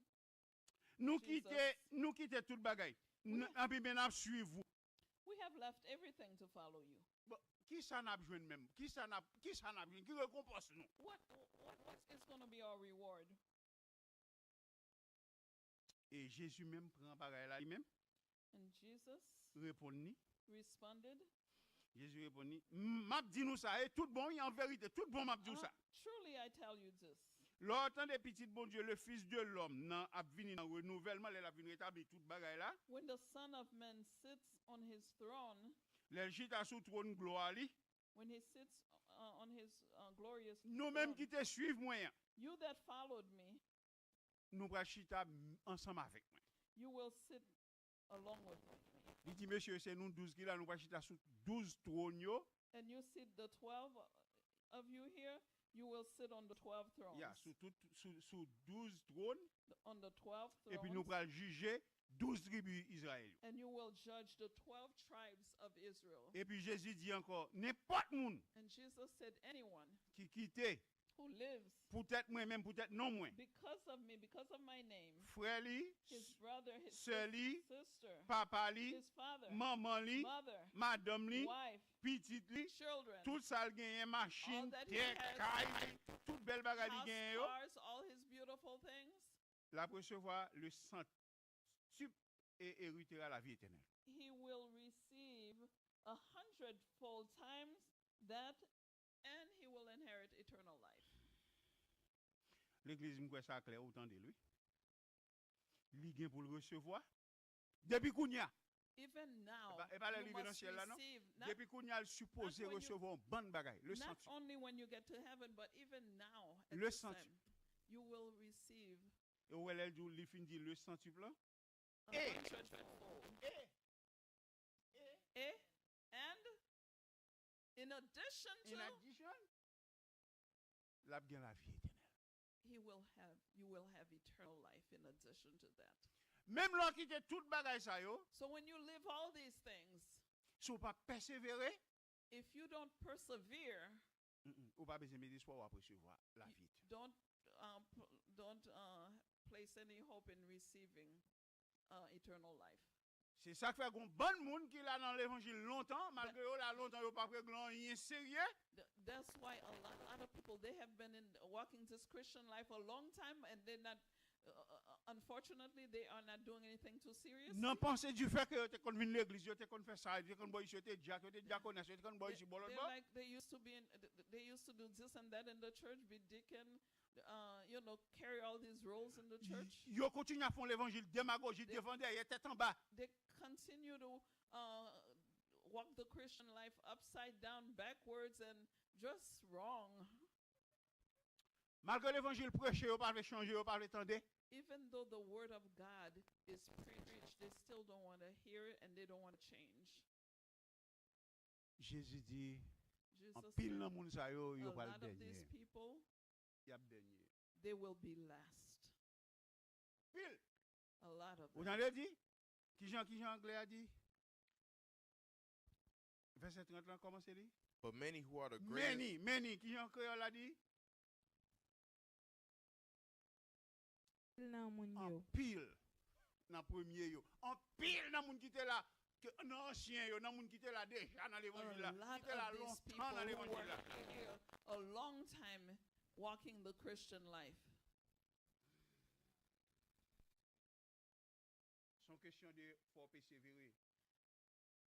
nou kite, Jesus, nou kite tout bagay. We N- have- Anpi men n ap swiv ou. We have left everything to follow you. Bon, ki sa n ap jwenn menm? Ki sa n ap, ki sa n ap jwenn? Ki rekonpans nou? What, what, what is going to be our reward? E Jezi menm pran bagay la li menm. And Jesus reponn li. Responded, Jezi reponn li, "M ap di nou sa, e tout bon, wi, an verite, tout bon, m ap di w sa." Truly I tell you this. Lè w tande Pitit Bondye, le Fils de l'Homme, nan ap vini nan renouvèlman, lè l ap vin retabli tout bagay la, When the Son of Man sits on his throne, lè l chita sou twòn glwa li, when he sits uh, on his uh, glorious nou menm throne, ki te suiv mwen an, you that followed me, nou pral chita m- ansanm avèk mwen. You will sit along with me. Li di, "Mesye, se nou douz ki la, nou pral chita sou douz twòn yo." And you see the twelve of you here, you will sit on the twelve thrones. Ya, sou tout, sou, sou douz twòn. On the twelve thrones. Epi nou pral jije douz tribi Izrayèl yo. And you will judge the twelve tribes of Israel. Epi Jezi di ankò, nenpòt moun And Jesus said, anyone ki kite who lives poutèt mwen menm, poutèt non mwen, because of me, because of my name, frè li, his brother, his sè li, sister, papa li, his father, manman li, mother, madanm li, wife, pitit li, children, tout sa l genyen, machin, all that he tè, has, kay li, tout bèl bagay li house, genyen yo, cars, all his beautiful things, l ap resevwa le centuple et héritera la vie éternelle. He will receive a hundredfold times that, and he will inherit eternal life. Legliz, m kwè sa klè, ou tande l, wi. Li gen pou l resevwa. Depi kounye a. Even now, e pa, e pa lè you l rive nan must syèl la, non. Receive, not Depi kounye a, l sipoze when you, resevwa yon bann bagay. Le not centuple. Only when you get to heaven, but even now, at Le this time, centuple. You Will receive E ou wè lè l di w, li fin di le centuple lan? A E, hundredfold. E, E, and in addition to, in addition, l ap gen lavi etènèl. He will have, you will have eternal life in addition to that. Menm lè w kite tout bagay sa yo, So when you leave all these things, si w pa pèsevere, if you don't persevere, mm, mm, ou pa bezwen mete espwa w ap resevwa lavi etènèl. Don't, uh, p- don't uh, place any hope in receiving uh, eternal life. Se sa k fè gon bann moun ki la nan levanjil lontan, malgre yo la lontan, yo p ap regle anyen serye. Th- That's why a lot, lot of people, they have been in walking this Christian life a long time and they're not, uh, uh, uh, unfortunately, they are not doing anything too serious. Nan panse du fait que yo te konn vin legliz, yo te konn fè sa, yo te konn bò isi, yo te dyak, yo te dyakonas, yo te konn bò isi, bò lòt bò. Like they used to be in, th- th- they used to do this and that in the church, be deacon, uh, you know, carry all these roles in the church. Yo kontinye ap fè yon levanjil demagoji, devan dèyè, tèt anba. They continue to uh, walk the Christian life upside down, backwards, and just wrong. Malgre levanjil preche, yo pa vle chanje, yo pa vle tande. Even though the word of God is preached, they still don't want to hear it and they don't want to change. Jezi di, Jesus anpil said, nan moun sa yo, yo a pral lot of these dènye. People, y ap dènye. They will be last. Pil. A lot of them. Ou tande di? Kijan, kijan anglè a di? Vèsè trant lan, kòman se li? But many who are the greatest. Many, many. Kijan kreyòl la di? Anpil nan moun yo. Anpil nan premye yo. Anpil nan moun ki te la, ke, nan ansyen yo, nan moun ki te la deja nan levanjil la, ki te la lontan nan levanjil la. A lot of these people who were here a long time walking the Christian life. Se yon kesyon de fò w pesevere.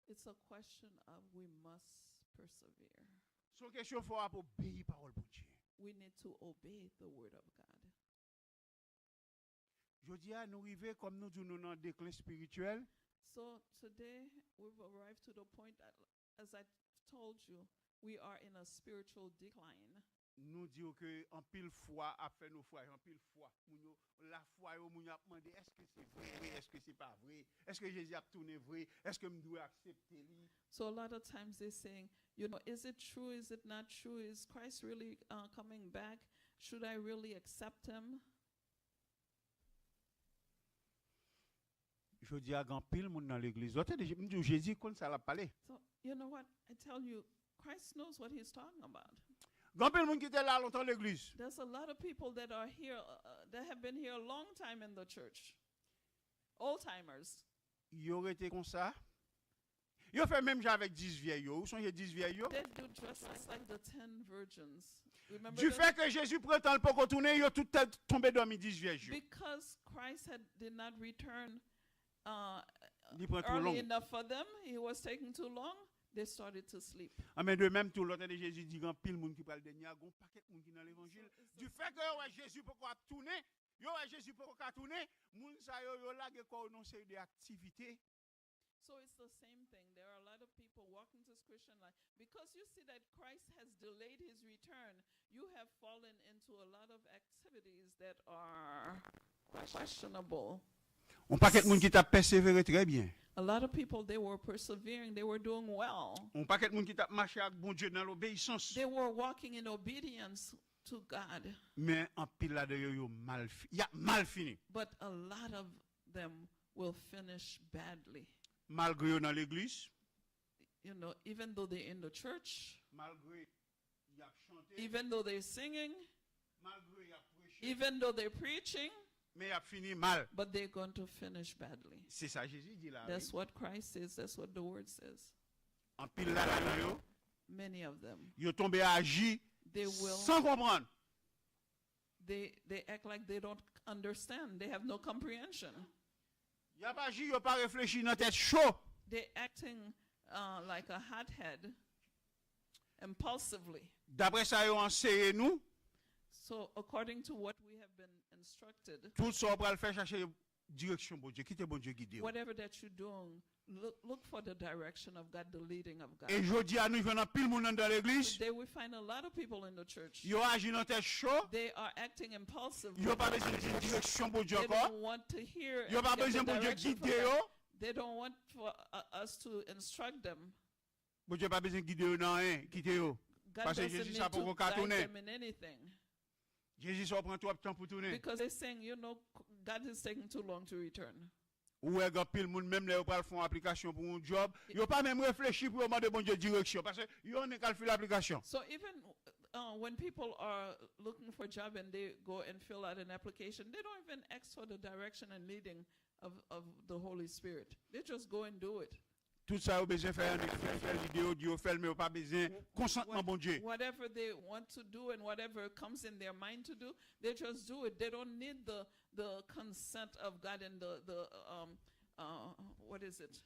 It's a question of we must persevere. Se yon kesyon fò w ap obeyi pawòl Bondye. We need to obey the word of God. Jodi a, nou rive, kòm nou di w, nou nan deklen espirityèl. So today, we've arrived to the point that, as I told you, we are in a spiritual decline. Nou di w ke anpil fwa ap fè nofraj, anpil fwa. Moun yo, lafwa yo, moun yo ap mande, èske se vre? Èske se pa vre? Èske Jezi ap tounen vre? Èske m dwe aksepte li? So a lot of times they're saying, you know, is it true? Is it not true? Is Christ really uh, coming back? Should I really accept him? Jodi a, gen anpil moun nan legliz. Ou tande, m di w, Jezi konn sa l ap pale. So, you know what? I tell you, Christ knows what he's talking about. Gen anpil moun ki te la lontan legliz. There's a lot of people that are here, uh, uh, that have been here a long time in the church. Old timers. Yo rete konsa. Yo fè menm jan avèk dis vyèy yo. Ou sonje dis vyèy yo? They do just like the ten virgins. Remember them? Du fait que Jezi pran tan, l poko tounen, yo tout tèt tonbe dòmi, dis vyèj yo. Because Christ had, did not return, uh, Li pran twò long. Early enough for them, it was taking too long, they started to sleep. Anben, de menm tou, lè w tande Jezi di gen anpil moun ki pral dènye a, gen yon pakèt moun ki nan levanjil. Du fait que yo wè Jezi poko ap tounen, yo wè Jezi poko ka tounen, moun sa yo, yo lage kò yo nan yon seri de aktivite. So it's the same thing. There are a lot of people walking this Christian life. Because you see that Christ has delayed his return, you have fallen into a lot of activities that are questionable. Yon pakèt moun ki t ap pèsevere trè byen. A lot of people, they were persevering, they were doing well. Yon pakèt moun ki t ap mache ak Bondye nan lobeyisans. They were walking in obedience to God. Men anpil ladan yo, yo mal fi-, y ap mal fini. But a lot of them will finish badly. Malgre yo nan legliz. You know, even though they're in the church, malgre y ap chante, even though they're singing, malgre y ap preche, even though they're preaching, men y ap fini mal. But they're going to finish badly. Se sa Jezi di la, wi. That's what Christ says, that's what the word says. Anpil ladan yo, many of them, yo tonbe aji, they will, san konprann. They, they act like they don't understand. They have no comprehension. Y ap aji, yo pa reflechi, nan tèt cho. They acting, uh, like a hothead, impulsively. Daprè sa yo anseye nou, so, according to what we have been instructed, tout sa w pral fè, chache direksyon Bondye. Kite Bondye gide w. Whatever that you're doing, look, look for the direction of God, the leading of God. E jodi a, nou jwenn anpil moun anndan legliz. Today we find a lot of people in the church. Yo aji nan tèt cho. They are acting impulsively. Yo pa bezwen tande direksyon Bondye ankò. They don't want to hear and get the direction from God. Yo pa bezwen Bondye gide yo. They don't want for, uh, us to instruct them. Bondye pa bezwen gide yo nan anyen, kite yo. Paske Jezi sa poko ka tounen. God doesn't need to guide them in anything. Jezi sa w pran twòp tan pou tounen. Because they're saying, you know, God is taking too long to return. Ou wè gen anpil moun, menm lè yo pral fè yon aplikasyon pou yon djòb, yo pa menm reflechi pou yo mande Bondye direksyon, paske yo annik al fil aplikasyon. So even, uh, when people are looking for job and they go and fill out an application, they don't even ask for the direction and leading of, of the Holy Spirit. They just go and do it. Tout sa yo bezwen fè, annik fè, fè l, di yo, di yo fè l, men yo pa bezwen konsantman Bondye. Whatever they want to do and whatever comes in their mind to do, they just do it. They don't need the, the consent of God and the, the, um, uh, what is it?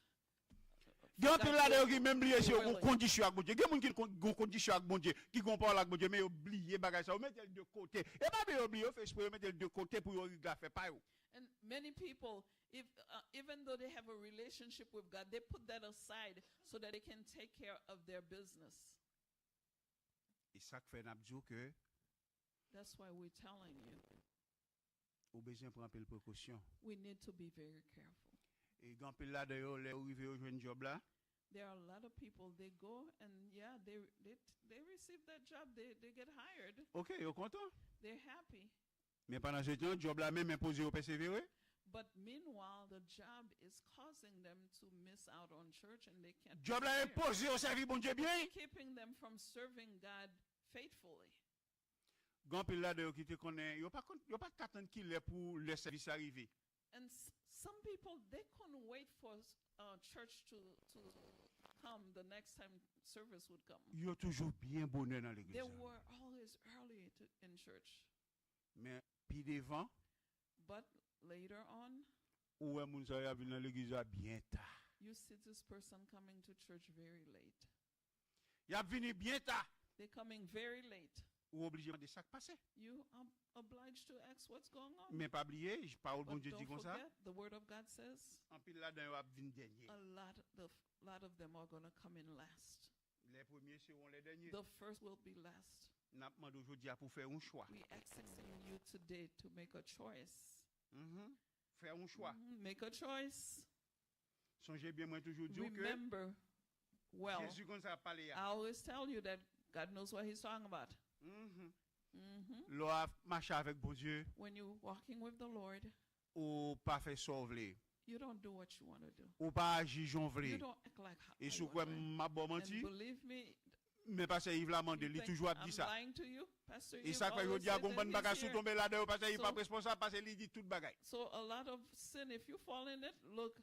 Gen anpil ladan yo ki menm bliye si yo gon kondisyon ak Bondye. Gen moun ki gon, gon kondisyon ak Bondye, ki gon pawòl ak Bondye, men yo bliye bagay sa. Yo mete l de kote. E pa bliye yo bliye, yo fè espre yo mete l de kote pou yo regle afè pa yo. And many people, if, uh, even though they have a relationship with God, they put that aside so that they can take care of their business. E sa k fè n ap di w ke That's why we're telling you, ou bezwen pran anpil prekosyon. We need to be very careful. E gen anpil ladan yo, lè yo rive, yo jwenn djòb la. There are a lot of people, they go and, yeah, they, they, they receive that job, they, they get hired. Ok, yo kontan. They're happy. Men pandan se tan, djòb la menm enpoze yo pèsevere. But meanwhile, the job is causing them to miss out on church and they can't persevere. Djòb la enpoze yo sèvi Bondye byen. Keeping them from serving God faithfully. Gen anpil ladan yo ki te konnen, yo pa konn, yo pa t ka tann kilè pou lè sèvis la rive. And s-, some people, they couldn't wait for, uh, church to, to come the next time service would come. Yo toujou byen bonè nan legliz la. They were always early to, in church. Men pi devan, But later on, ou wè moun sa yo ap vin nan legliz la byen ta. You see this person coming to church very late. Y ap vini byen ta. They're coming very late. Ou oblije mande sa k pase. You are obliged to ask what's going on. Men pa bliye, pawòl Bondye di konsa. But don't forget, the word of God says, anpil ladan yo ap vin dènye. A lot, the, lot of them are gonna come in last. Lè premye seront les derniers. The first will be last. N ap mande w jodi a pou w fè yon chwa. We asking you today to make a choice. Mhm. Fè yon chwa. Mhm. Make a choice. Sonje byen, mwen toujou di w ke Remember well. Jezi konn sa l ap pale a. I always tell you that God knows what he's talking about. Mhm. Mhm. Lè w ap mache avèk Bondye, When you walking with the Lord, ou pa fè sa w vle. You don't do what you wanna do. Ou pa aji jan w vle. You don't act like how I want. E si w kwè m ap ba w manti, and believe me, men Pastè Yves Lamande, li toujou ap di sa. E sa k fè jodi a, gon bann bagay si w tonbe ladan yo, Pastè Yves p ap responsab, paske li di tout bagay. So a lot of sin, if you fall in it, look,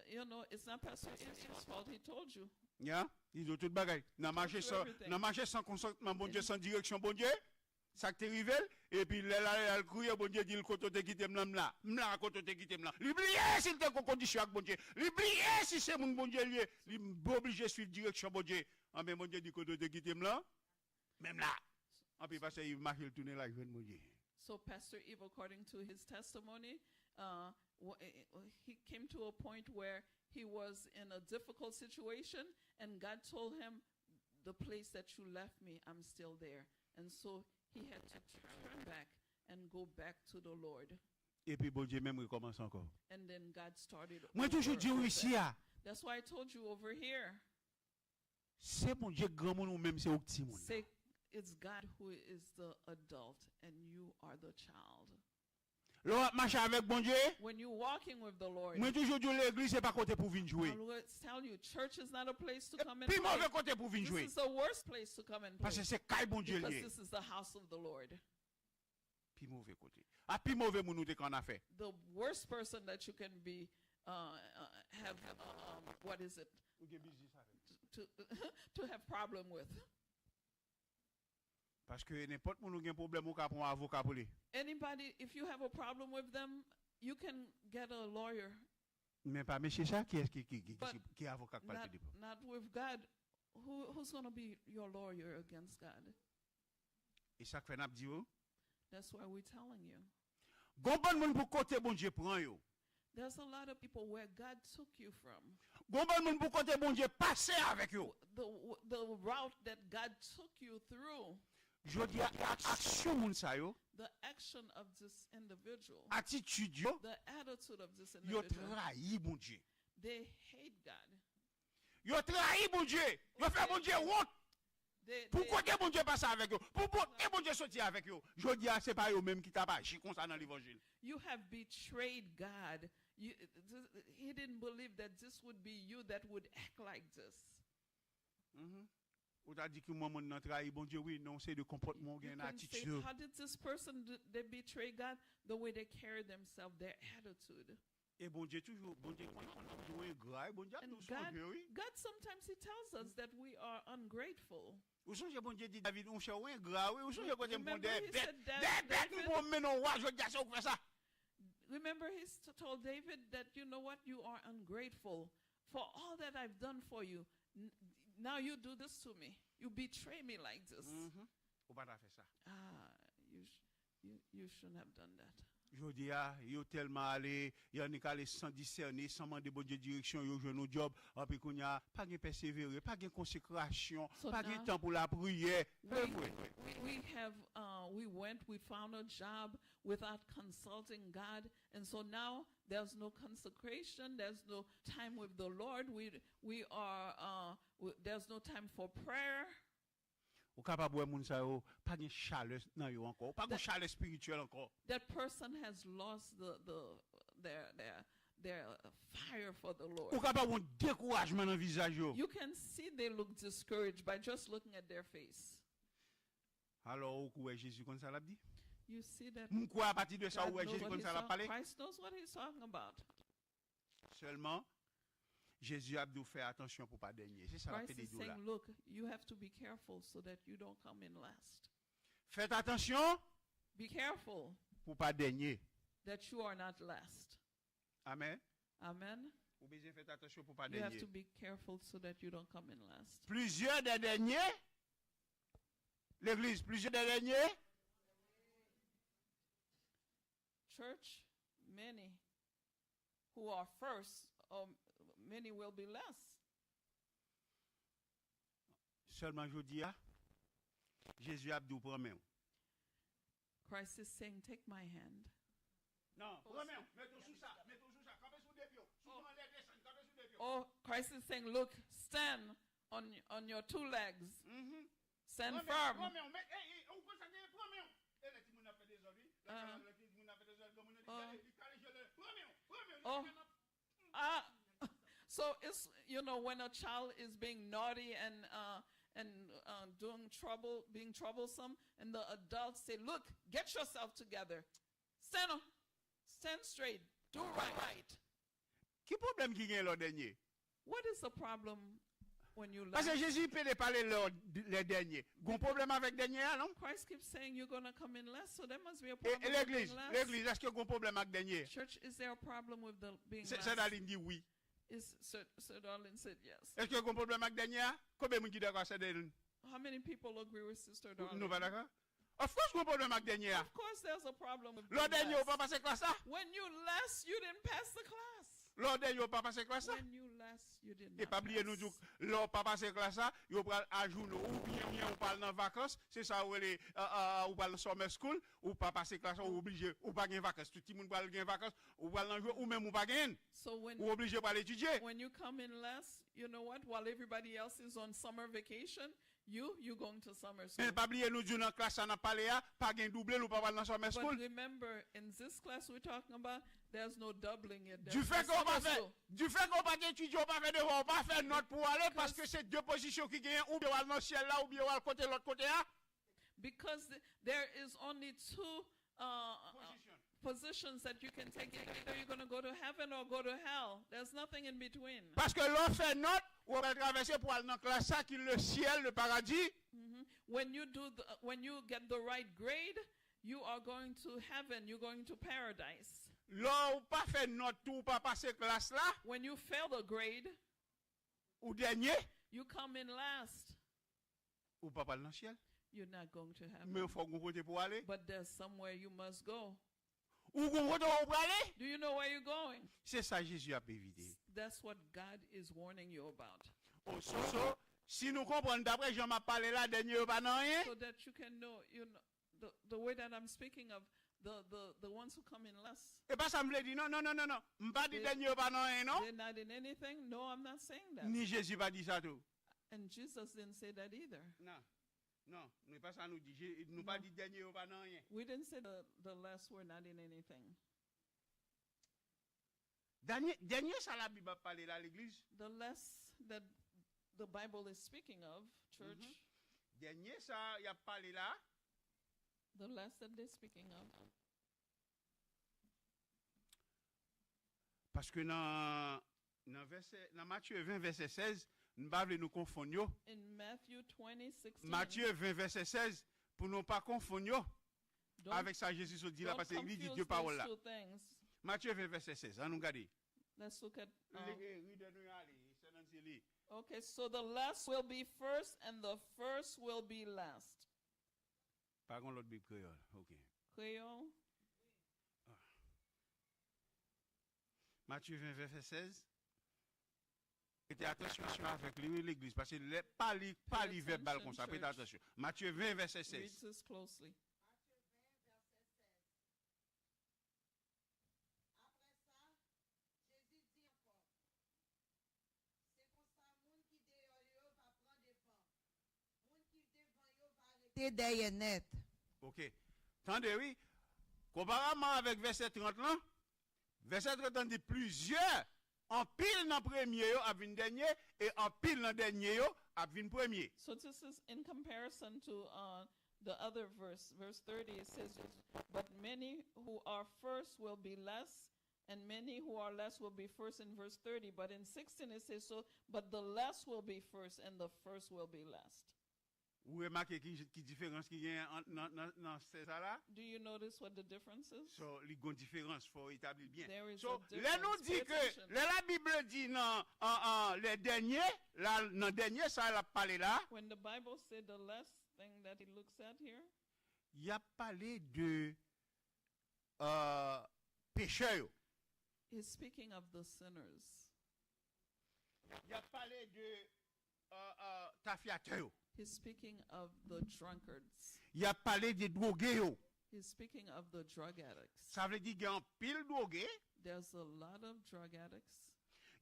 you know, it's not Pastor Yves' fault, he told you. Ya, li di w tout bagay. Nan mache san, nan mache san konsantman Bondye, san direksyon Bondye, sa k te rive l, epi lè l ale, l al kriye, Bondye di l, "Kote w te kite m lan, m la. M la, kote w te kite m lan." Li bliye si l te gen kondisyon ak Bondye. Li bliye si se moun Bondye l ye. Li oblije swiv direksyon Bondye. Anben, Bondye di, "Kote w te kite m lan, men m la." Anpi pastè Yves mache l tounen l al jwenn Bondye. So Pastor Yves, according to his testimony, uh, wh- eh, eh, he came to a point where he was in a difficult situation, and God told him, "The place that you left me, I'm still there." And so he had to turn back and go back to the Lord. Epi Bondye menm rekòmanse ankò. And then God started Mwen toujou over di w with isi that. A, That's why I told you over here. Se Bondye k granmoun, ou menm se ou k timoun. Say, "It's God who is the adult and you are the child." Lè w ap mache avèk Bondye, When you're walking with the Lord, mwen toujou di w legliz se pa kote pou vin I jwe. Always tell you, church is not a place to come and Pi move play. Kote pou vin This jwe. Is the worst place to come and play. Paske se kay Bondye Because li ye. This is the house of the Lord. Pi move kote. A pi move moun ou te ka an afè. The worst person that you can be, uh, uh, have, um, what is it? Ou gen biznis avè l. To, to have problem with. Paske nenpòt moun ou gen pwoblèm, ou ka pran avoka pou li. Anybody, if you have a problem with them, you can get a lawyer. Men pa mesye sa, ki, ki, ki, ki, But ki, ki avoka k pral not, plede pou? Not with God. Who, who's going to be your lawyer against God? E sa k fè n ap di w. That's why we're telling you. Gon bann moun pou kote Bondye pran yo. There's a lot of people where God took you from. Gon bann moun pou kote Bondye pase avèk yo. The, the route that God took you through, Jodi a, aksyon moun sa yo, the action of this individual, atitid yo, the attitude of this yo individual, trayi Bondye. They hate God. Yo trayi Bondye. Yo fè Bondye wont. They, Pou they, kote Bondye pase avèk yo. Pou kote Bondye soti avèk yo. Jodi a, se pa yo menm ki t ap aji konsa nan levanjil. You have betrayed God. You, th- he didn't believe that this would be you that would act like this. Mhm. Ou ta di ki moun nan trayi Bondye, wi, nan yon seri de konpòtman ou You gen, can atitid say, yo. "How did this person do, they betray God?" The way they carry themselves, their attitude. E Bondye toujou, Bondye konn, konn, konn di w engra, e Bondye ap di w And God, sonje, wi. God sometimes he tells us that we are ungrateful. Ou sonje Bondye di David, "Monchè, ou engra, wi. Ou sonje kote m pran Remember dèyè he bèt, said that dèyè bèt m David, pran m mennen w wa, jodi a se ou k fè sa." Remember he s- told David that, "You know what? You are ungrateful. For all that I've done for you, n- now you do this to me. You betray me like this." Mhm. Ou pa ta fè sa. Ah, you, sh- you, you shouldn't have done that. Jodi a, yo tèlman ale, yo annik ale san disène, san mande Bondye direksyon, yo jwenn yon djòb, anpi kounye a, pa gen pèsevere, pa gen konsekrasyon, So pa gen now- tan pou lapriyè. We, Se vre. we have, uh, we went, we found a job without consulting God, and so now there's no consecration, there's no time with the Lord. We, we are, uh, w- there's no time for prayer. Ou kapab wè moun sa yo, pa gen chalè nan yo ankò, pa gen That- chalè espirityèl ankò. That person has lost the, the, their, their, their fire for the Lord. Ou kapab wè yon dekourajman nan vizaj yo. You can see they look discouraged by just looking at their face. Alò, ou kwè Jezi konn sa l ap di? You see that M kwè apati de sa, God ou wè knows Jezi what konn he's sa l ap talk- pale? Christ knows what he's talking about. Sèlman, Jezi ap di w fè atansyon pou pa dènye. Se sa l ap Christ pede is di w la. Saying, "Look, you have to be careful so that you don't come in last. Fèt atansyon Be careful pou pa dènye. That you are not last." Amèn. Amen. Ou bezwen fèt atansyon pou pa You have to dènye. Be careful so that you don't come in last. Plizyè dè dènye. Legliz, plizyè dè dènye. Church, many who are first, um, many will be last. Sèlman jodi a, Jezi ap di w pran men w. Christ is saying, "Take my hand." Non, pran men w, mete w sou sa, mete w sou sa, kanpe sou de pye w. Si w anlè desann, kanpe sou de pye w. Oh, Christ is saying, "Look, stand on, on your two legs. Mhm. Stand Pran men w, firm." Pran men w, mete, ey, ey, ou konn sa k gen, pran men w. E lè timoun ap fè dezòd, wi. Lè Ah. lè timoun ap fè dezòd, granmoun nan di, Oh. "Gade, li kale je lè, pran men w, pran men w." Oh. Ah, so it's, you know, when a child is being naughty and, uh, and, uh, doing trouble, being troublesome, and the adults say, "Look, get yourself together. Stand up. Stand straight. Do right." Ki pwoblèm ki gen lè w dènye? What is the problem When you Paske last, Jezi pede pale lè, lè dènye. Gon pwoblèm avèk dènye a, non? Christ keeps saying you're going to come in last, so there must be a E, problem e with legliz, being last. Legliz, èske gon pwoblèm ak dènye a? Church, is there a problem with the being Sè last? Sè Darlene di wi. Is Sir, Sir Darlin said yes. Èske gon pwoblèm ak dènye a? Konbyen moun ki dakò ak Sè Darlene? How many people agree with Sister Nou Darlin? Pa dakò? Of course, gon pwoblèm ak dènye a. Of course, there's a problem with Lè being dènye ou pa last. Pase klas la. When you last, you didn't pass the class. Lè dènye ou pa pase klas la. When you last, you did E not pa bliye nou di pass. Lè ou pa pase klas la, yo pral ajounen ou byen byen ou pral nan vakans. Se sa yo rele, euh, euh, ou pral nan summer school, ou pa pase klas la, ou oblije, ou pa gen vakans. Tout timoun pral gen vakans, ou pral nan jwe, ou menm ou pa genyen. So when Ou oblije pral etidye. When you come in last, you know what? While everybody else is on summer vacation, you you going to summer school. Men pa bliye nou di nan klas sa n ap pale a, pa gen double, ou pa pral nan summer But school. Remember, in this class we're talking about, there's no doubling it. Du fait que ou pa fè, du fait que ou pa t etidye, ou pa fè devwa, ou pa fè nòt pou ale, paske se de pozisyon ki genyen, oubyen w al nan syèl la, oubyen w al kote lòt kote a. Because th- there is only two uh, uh, positions that you can take. Either you're going to go to heaven or go to hell. There's nothing in between. Paske lè w fè nòt, ou pral travèse pou al nan klas sa ki le ciel, le paradis. Mhm. When you do the, when you get the right grade, you are going to heaven. You're going to paradise. Lè w pa fè nòt tou, ou pa pase klas la, When you fail a grade, ou dènye, you come in last. Ou pa pral nan syèl. You're not going to Men heaven. Fòk gon kote pou ale. But there's somewhere you must go. Ou gon kote ou prale? Do you know where you're going? Se sa Jezi ap evite. That's what God is warning you about. Oh, so, so, si nou konprann, daprè jan m ap pale la, dènye yo pa nan anyen. So that you can know, you know, the, the way that I'm speaking of, the, the, the ones who come in last. E pa sa m vle di, non, non, non, non, non. M pa di They- dènye yo pa nan anyen, non. They're not in anything. No, I'm not saying that. Ni Jezi pa di sa tou. And Jesus didn't say that either. Non, non, nou pa sa nou di. Je- Nou pa di dènye yo pa nan anyen. We didn't say the, the last were not in anything. Dènye, dènye sa Labib ap pale la, legliz. The last that the Bible is speaking of, church, Dènye sa y ap pale la. The last that they're speaking of. Paske nan, nan, vèsè, nan Matye ven, vèsè sèz, m pa vle nou konfonn yo. In Matthew twenty, sixteen, Matye ven, vèsè sèz, pou nou pa konfonn yo don't, avèk sa Jezi sot di la, don't paske li di confuse de pawòl these la. Two things. Matye ven, vèsè sèz, ann nou gade. Let's look at. Li, Um, eh, Read it, nou ale, Sè Nancy li. Okay, so the last will be first, and the first will be last. Pa gen lòt Bib kreyòl. Ok. Kreyòl. Matye ven, vèsè sèz. Mete atansyon avèk li, wi, legliz, paske lè pa li, pa Pay li vèbal attention, konsa, prete church. Atansyon. Matye ven, vèsè Read sèz. This closely. Apre sa, Jezi di ankò, se konsa, moun ki deyò yo va pran devan, moun ki devan yo va rete dèyè nèt. Ok. Tande, wi. Konpareman avèk vèsè trant lan, vèsè trant lan di plizyè, anpil nan premye yo ap vin dènye, e anpil nan dènye yo ap vin premye. So this is in comparison to uh, the other verse, verse thirty. It says, "But many who are first will be last, and many who are last will be first," in verse thirty. But in sixteen it says, "So, but the last will be first, and the first will be last." Ou remake ki, ki diferans ki genyen ant- nan, nan, nan sèz sa la? Do you notice what the difference is? So, li gon diferans, fò w etabli l byen. There is So, a lè nou difference. di Pay ke, attention. Lè Labib di nan, an, an, lè dènye, la, nan dènye sa l ap pale la, When the Bible said the last thing that it looks at here, y ap pale de euh, pechè yo. he's speaking of the sinners. Y ap pale de euh, euh, tafyatè yo. He's speaking of the drunkards. Y ap pale de dwoge yo. He's speaking of the drug addicts. Sa vle di gen anpil dwoge, There's a lot of drug addicts.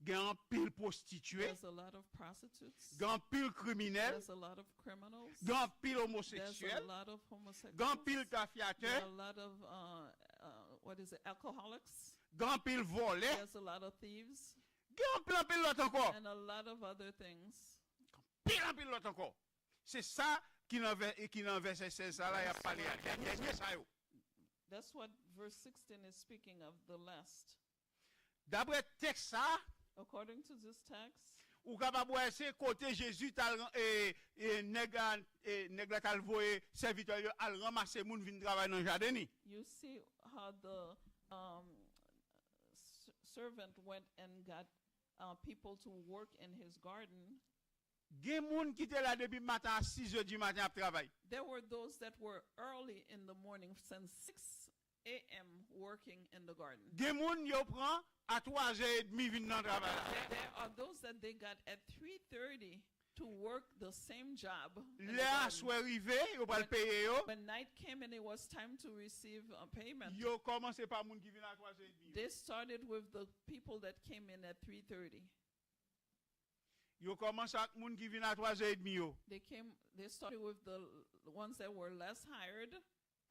Gen anpil pwostitye, There's a lot of prostitutes. Gen anpil kriminèl, There's a lot of criminals. Gen anpil There's a omoseksyèl, lot of homosexuals. Gen anpil tafyatè, There are a lot of uh, uh, what is it? Alcoholics. Gen anpil vòlè, There's a lot of thieves. Gen anpil anpil lòt ankò. And a lot of other things. Anpil anpil lòt ankò. Se sa ki nan vè- ki nan vèsè sèz sa la y ap pale a. Dènye sa yo. That's what verse sixteen is speaking of, the last. Daprè tèks sa, According to this text, Ou kapab wè se kote Jezi t al ran- e, e, nèg la, e, nèg la t al voye sèvitè l yo al ranmase moun vin travay nan jaden li. You see how the um, s- servant went and got uh, people to work in his garden. Gen moun ki te la depi maten a sizè di maten ap travay. There were those that were early in the morning, since six a m, working in the garden. Gen moun yo pran a twazè edmi vin nan travay la. There are those that they got at three thirty to work the same job. In the Lè garden. Aswè rive, yo pral peye yo. When night came and it was time to receive a payment, Yo kòmanse pa moun ki vin a twazè edmi yo. They started with the people that came in at three thirty. Yo kòmanse ak moun ki vin a twazè edmi yo. They came. They started with the l- ones that were less hired,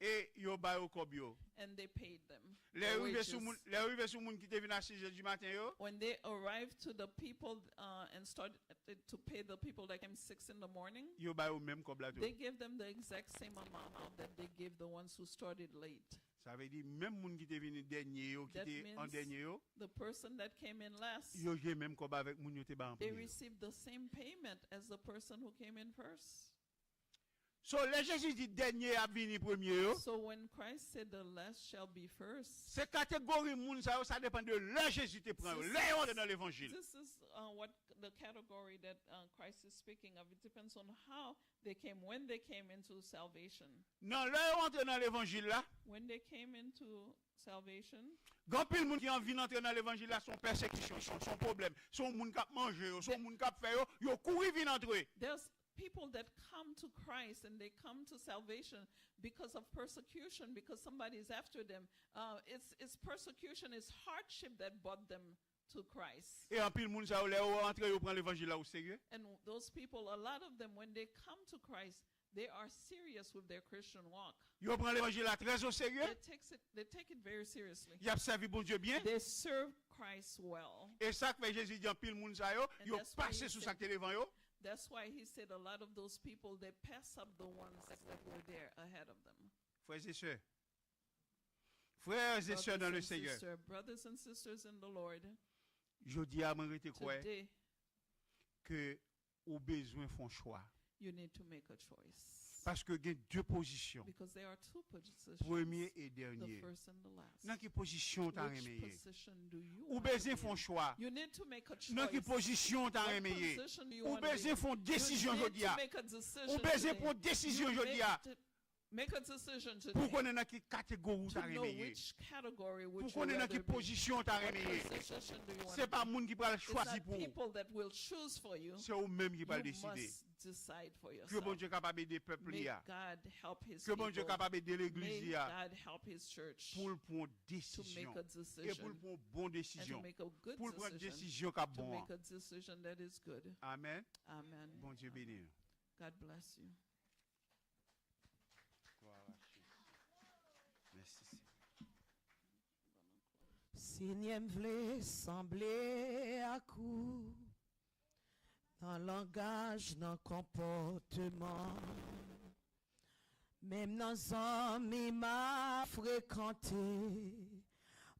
E yo ba yo kòb yo. And they paid them. Lè their yo rive sou wages. moun, lè yo rive sou moun ki te vin a sizè di maten yo, When they arrived to the people uh, and started to pay the people that came six in the morning, yo ba yo menm kòb la tou. They gave them the exact same amount that they gave the ones who started late. Sa vle di menm moun ki te vin dènye yo, ki That te an means dènye yo, the person that came in last, yo jwe menm kòb avèk moun yo te ba an they premye. Received the same payment as the person who came in first. So lè Jezi di dènye ap vini premye yo, So when Christ said the last shall be first, se kategori moun sa yo, sa depann de lè Jezi te pran yo, This lè yo is- antre nan levanjil. This is uh, what the category that uh, Christ is speaking of. It depends on how they came, when they came into salvation. Nan lè yo antre nan levanjil la, When they came into salvation, gen anpil moun ki an vin antre nan levanjil la, se yon pèsekisyon, se yon pwoblèm, se yon moun k ap manje yo, se yon moun k ap fè yo, yo kouri vin antre. There's people that come to Christ and they come to salvation because of persecution, because somebody is after them. Uh, it's, it's persecution, it's hardship that brought them to Christ. E anpil moun sa yo, lè yo antre, yo pran levanjil la o serye. And those people, a lot of them, when they come to Christ, they are serious with their Christian walk. Yo pran levanjil la trè o serye. They, takes it, they take it very seriously. Y ap sèvi Bondye byen. They serve Christ well. E sa k fè Jezi di anpil moun sa yo, And yo that's why he pase sou said- sa k te devan yo. That's why he said a lot of those people, they pass up the ones that were there ahead of them. Frères et sœurs, frères et sœurs dans le Brothers and Seigneur, sisters, brothers and sisters in the Lord, jodi a mwen rete kwè today ke ou bezwen fè yon chwa. You need to make a choice. Paske gen de pozisyon, Because there are two positions, premye e the dènye. First and the last. Nan ki pozisyon w ta Which renmen ye? Position do you Ou want to bezwen be fè yon in? Chwa. You need to make a choice. Nan ki pozisyon w ta What renmen ye? Position do you Ou want to be bezwen in? Fè yon desizyon You need jodi a. To make a decision Ou bezwen today. Fè yon desizyon You jodi a. Need to make a decision Pou today konnen nan ki kategori w to ta know renmen ye. Which category would Pou you konnen nan rather ki be. Pozisyon w ta What renmen ye. Position do you want Se to pa be. Moun ki pral It's chwazi not pou ou. People that will choose for you. Se ou menm ki pral You deside. Must decide for Ke yourself. Bondye kapab ede pèp May li a. God help his Ke Bondye people. Kapab ede legliz May li a. God help his church Pou l pran yon to desizyon. Make a E pou l decision pran yon bon and to desizyon. Make a good Pou l pran yon Decision. Desizyon k ap To bon Make an. A decision that is good. Amèn. Amen. Bondye beni nou. God bless you. Glwa a Jezi. Mèsi Senyè. Senyè, m vle sanble ak ou nan langaj, nan konpòteman. Menm nan zanmi m ap frekante,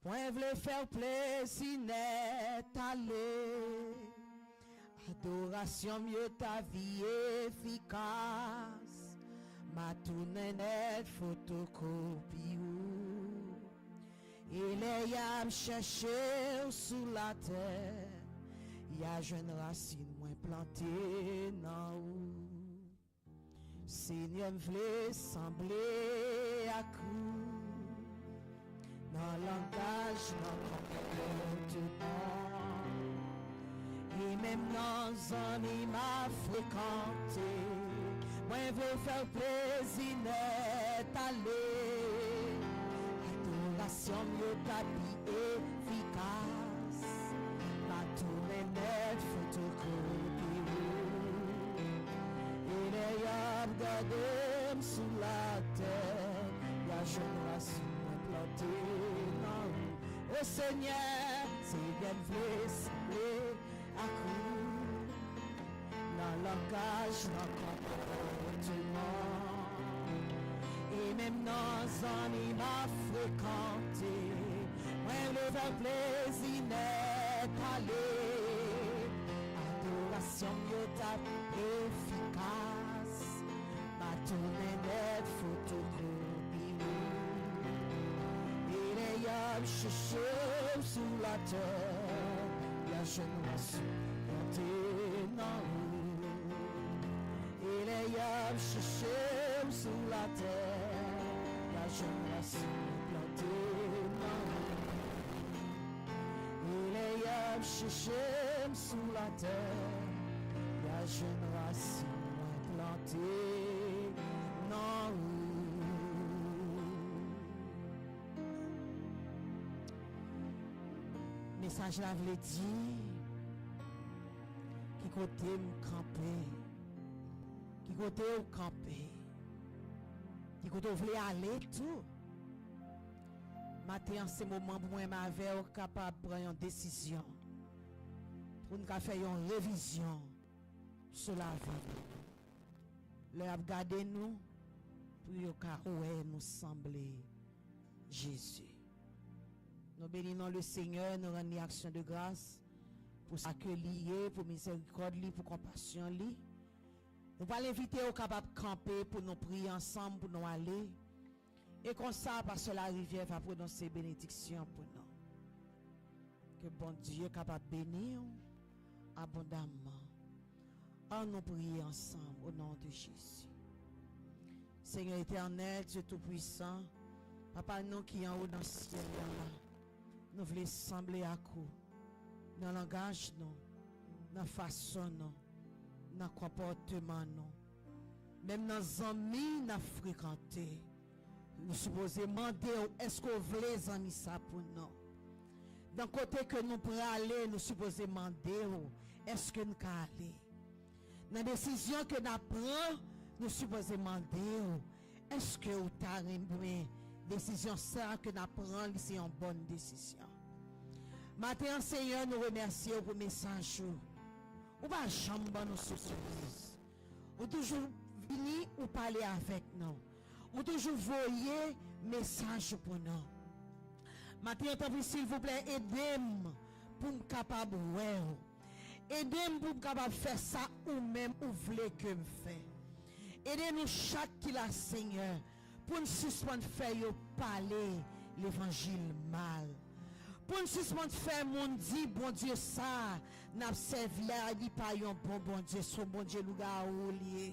mwen vle fè w plezi nèt ale. Adorasyon m yo ta vin efikas, m a tounen nèt fotokopi ou. E lè y ap chèche w sou latè, y a jwenn rasin mwen plante nan ou. Senyè, m vle sanble ak ou nan langaj, nan konpòteman. E menm nan zanmi m ap frekante, mwen vle fè w plezi nèt ale. Adorasyon m yo ta pi efikas, m a tounen nèt fotokopi ou. E lè y ap gade m sou latè, y a jwenn rasin mwen plante nan ou. O Senyè, Senyè, m vle sanble ak ou nan langaj, nan konpòteman. E menm nan zanmi m ap frekante, mwen vle fè w plezi nèt ale. Adorasyon Sanm yo t ap efikas, pa tounen nèt fotokopi ou. E lè y ap chèche w sou latè, y a jwenn rasin plante nan ou. E lè y ap chèche w sou latè, y a jwenn rasin plante nan ou. E lè y ap chèche m sou latè, y a jwenn rasin mwen plante nan ou. Mesaj la vle di, ki kote m kanpe, ki kote w kanpe, ki kote w vle ale tou. Maten an, se moman pou mwen menm avè w kapab pran yon desizyon, pou n ka fè yon revizyon sou lavi nou. Lè y ap gade nou, pou yo ka wè nou sanble Jezi. Nou beni non Lesenyè, nou rann li aksyon de gras pou sa ke li ye, pou mizerikòd li, pou konpasyon li. Nou pral envite w kapab kanpe pou nou priye ansanm, pou nou ale. E konsa, pastè Larivière va pwononse benediksyon pou nou. Ke Bondye kapab beni w abondamman. Ann nou priye ansanm, o non de Jezi. Senyè etènèl, Dye Toupwisan, Papa nou ki anwo nan syèl la, nou vle sanble ak ou nan langaj nou, nan fason nou, nan konpòteman nou, menm nan zanmi n ap frekante. Nou sipoze mande w, èske w vle zanmi sa pou nou? Nan kote ke nou prale, nou sipoze mande w, èske n ka ale? Nan desizyon ke n ap pran, nou sipoze mande w, èske w ta renmen desizyon sa ke n ap pran, li se yon bòn desizyon? Maten an, Senyè, nou remèsye w pou mesaj ou. Ou pa janm ban nou sipriz. Ou toujou vini, ou pale avèk nou. Ou toujou voye mesaj ou pou nou. Maten an, tanpri, silvouplè, ede m pou m kapab wè w. Ede m pou m kapab fè sa ou menm ou vle ke m fè. Ede nou chak ki la, Senyè, pou n sispann fè yo pale levanjil mal. Pou n sispann fè moun di Bondye sa a n ap sèvi a, li pa yon bon Bondye, se yon Bondye lougawou li ye.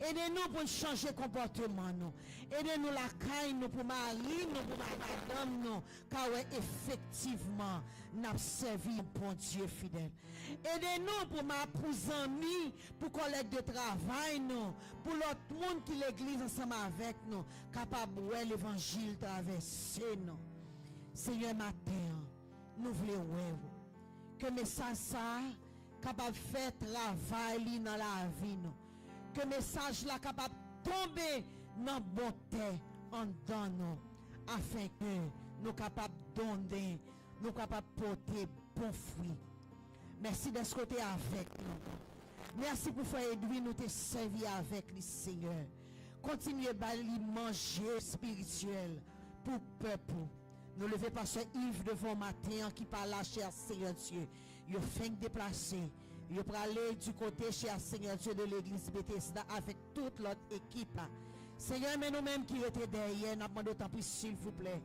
Ede nou pou n chanje konpòteman nou. Ede nou lakay nou, pou mari nou, pou madanm nou, ka wè efektivman n ap sèvi yon Bondye fidèl. Ede nou pou ma-, pou zanmi, pou kòlèg de travay nou, pou lòt moun ki legliz ansanm avèk nou, kapab wè levanjil travèse nou. Senyè, maten an, nou vle wè w. Ke mesaj sa a kapab fè travay li nan lavi nou. Ke mesaj la kapab tonbe nan bon tè anndan nou, afenke nou kapab donnen, nou kapab pote bon fwi. Mèsi dèske w te avèk nou. Mèsi pou frè Edwin, ou te sèvi avèk li, Senyè. Kontinye ba li manje espirityèl pou pèp ou. Nou leve pastè Yves devan w maten an ki pa la, chè Senyè Dye. Yo fenk deplase. Yo prale di kote, chè Senyè Dye, de legliz Betesda avèk tout lòt ekip la. Senyè, men nou menm ki rete dèyè, n ap mande w tanpri, silvouplè,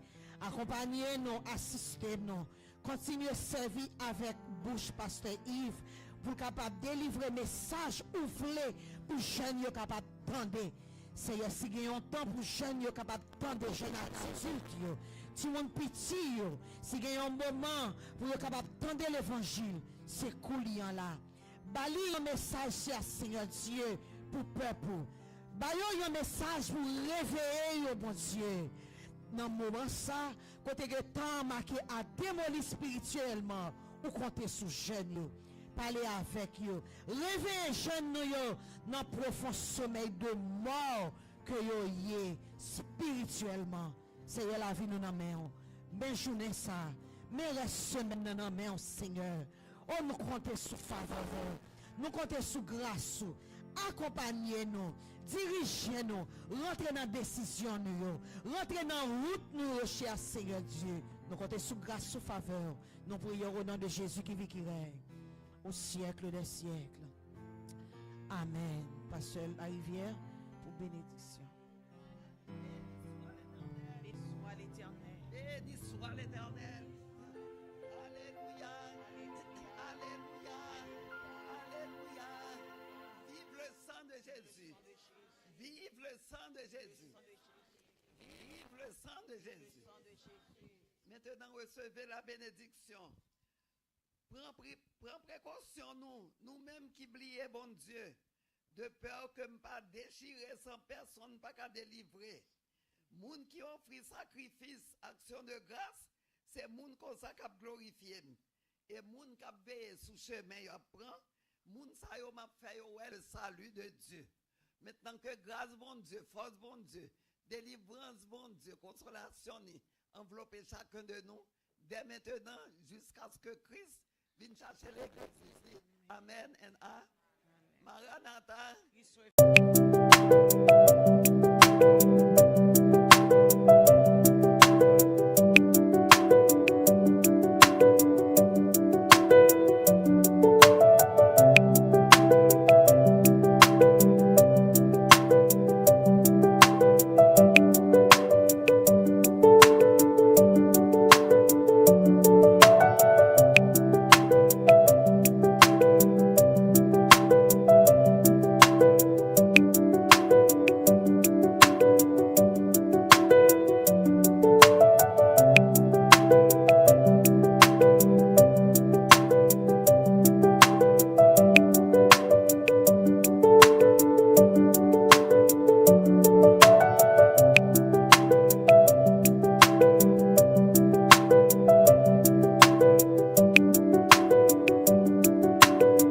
akonpanye nou, asiste nou. Kontinye sèvi avèk bouch pastè Yves pou l kapab delivre mesaj ou vle pou jèn yo kapab tande. Seyè, si gen yon tan pou jèn yo kapab tande, jèn adilt yo, timoun piti yo, si gen yon moman pou yo kapab tande levanjil, se koulye a la. Ba li yon mesaj, chè Senyè Dye, pou pèp ou. Ba yo yon mesaj pou reveye yo, Bondye. Nan moman sa, kote ke tan an make a demoli espirityèlman, ou konte sou jèn yo. Pale avèk yo. Reveye jèn nou yo nan pwofon somèy de mò ke yo ye espirityèlman. Seyè, lavi nou nan men w. Men jounen sa, men rès semèn nan nan men w, Senyè. O, nou konte sou favè w. Nou konte sou gras ou. Akonpanye nou, dirije nou, rantre nan desizyon nou yo, rantre nan wout nou yo, chè Senyè Dye. Nou konte sou gras, sou favè w. Nou priye w o non de Jezi ki viv, ki rèy. Au siècle des siècles. Amen. Pasteur Larivière, pour bénédiction. Béni soit l'Éternel. Béni soit l'Éternel. Alléluia. Alléluia. Alléluia. Vive le sang de Jésus. Vive le sang de Jésus. Vive le sang de Jésus. Maintenant, recevez la bénédiction. Pran, pri- pran prekosyon nou, nou menm ki bliye Bondye, de pè ke m pa dechire san pèsonn pa ka delivre. Moun ki ofri sakrifis, aksyon de gras, se moun konsa k ap glorifye m. E moun k ap veye sou chemen y ap pran, moun sa yo m ap fè yo wè le salut de Dieu. Maintenant, ke gras Bondye, fòs Bondye, delivrans Bondye, konsolasyon ni anvlope chacun de nous, dès maintenant, jusqu'à ce que Christ vin chache legliz li. Amen and a Maranatha.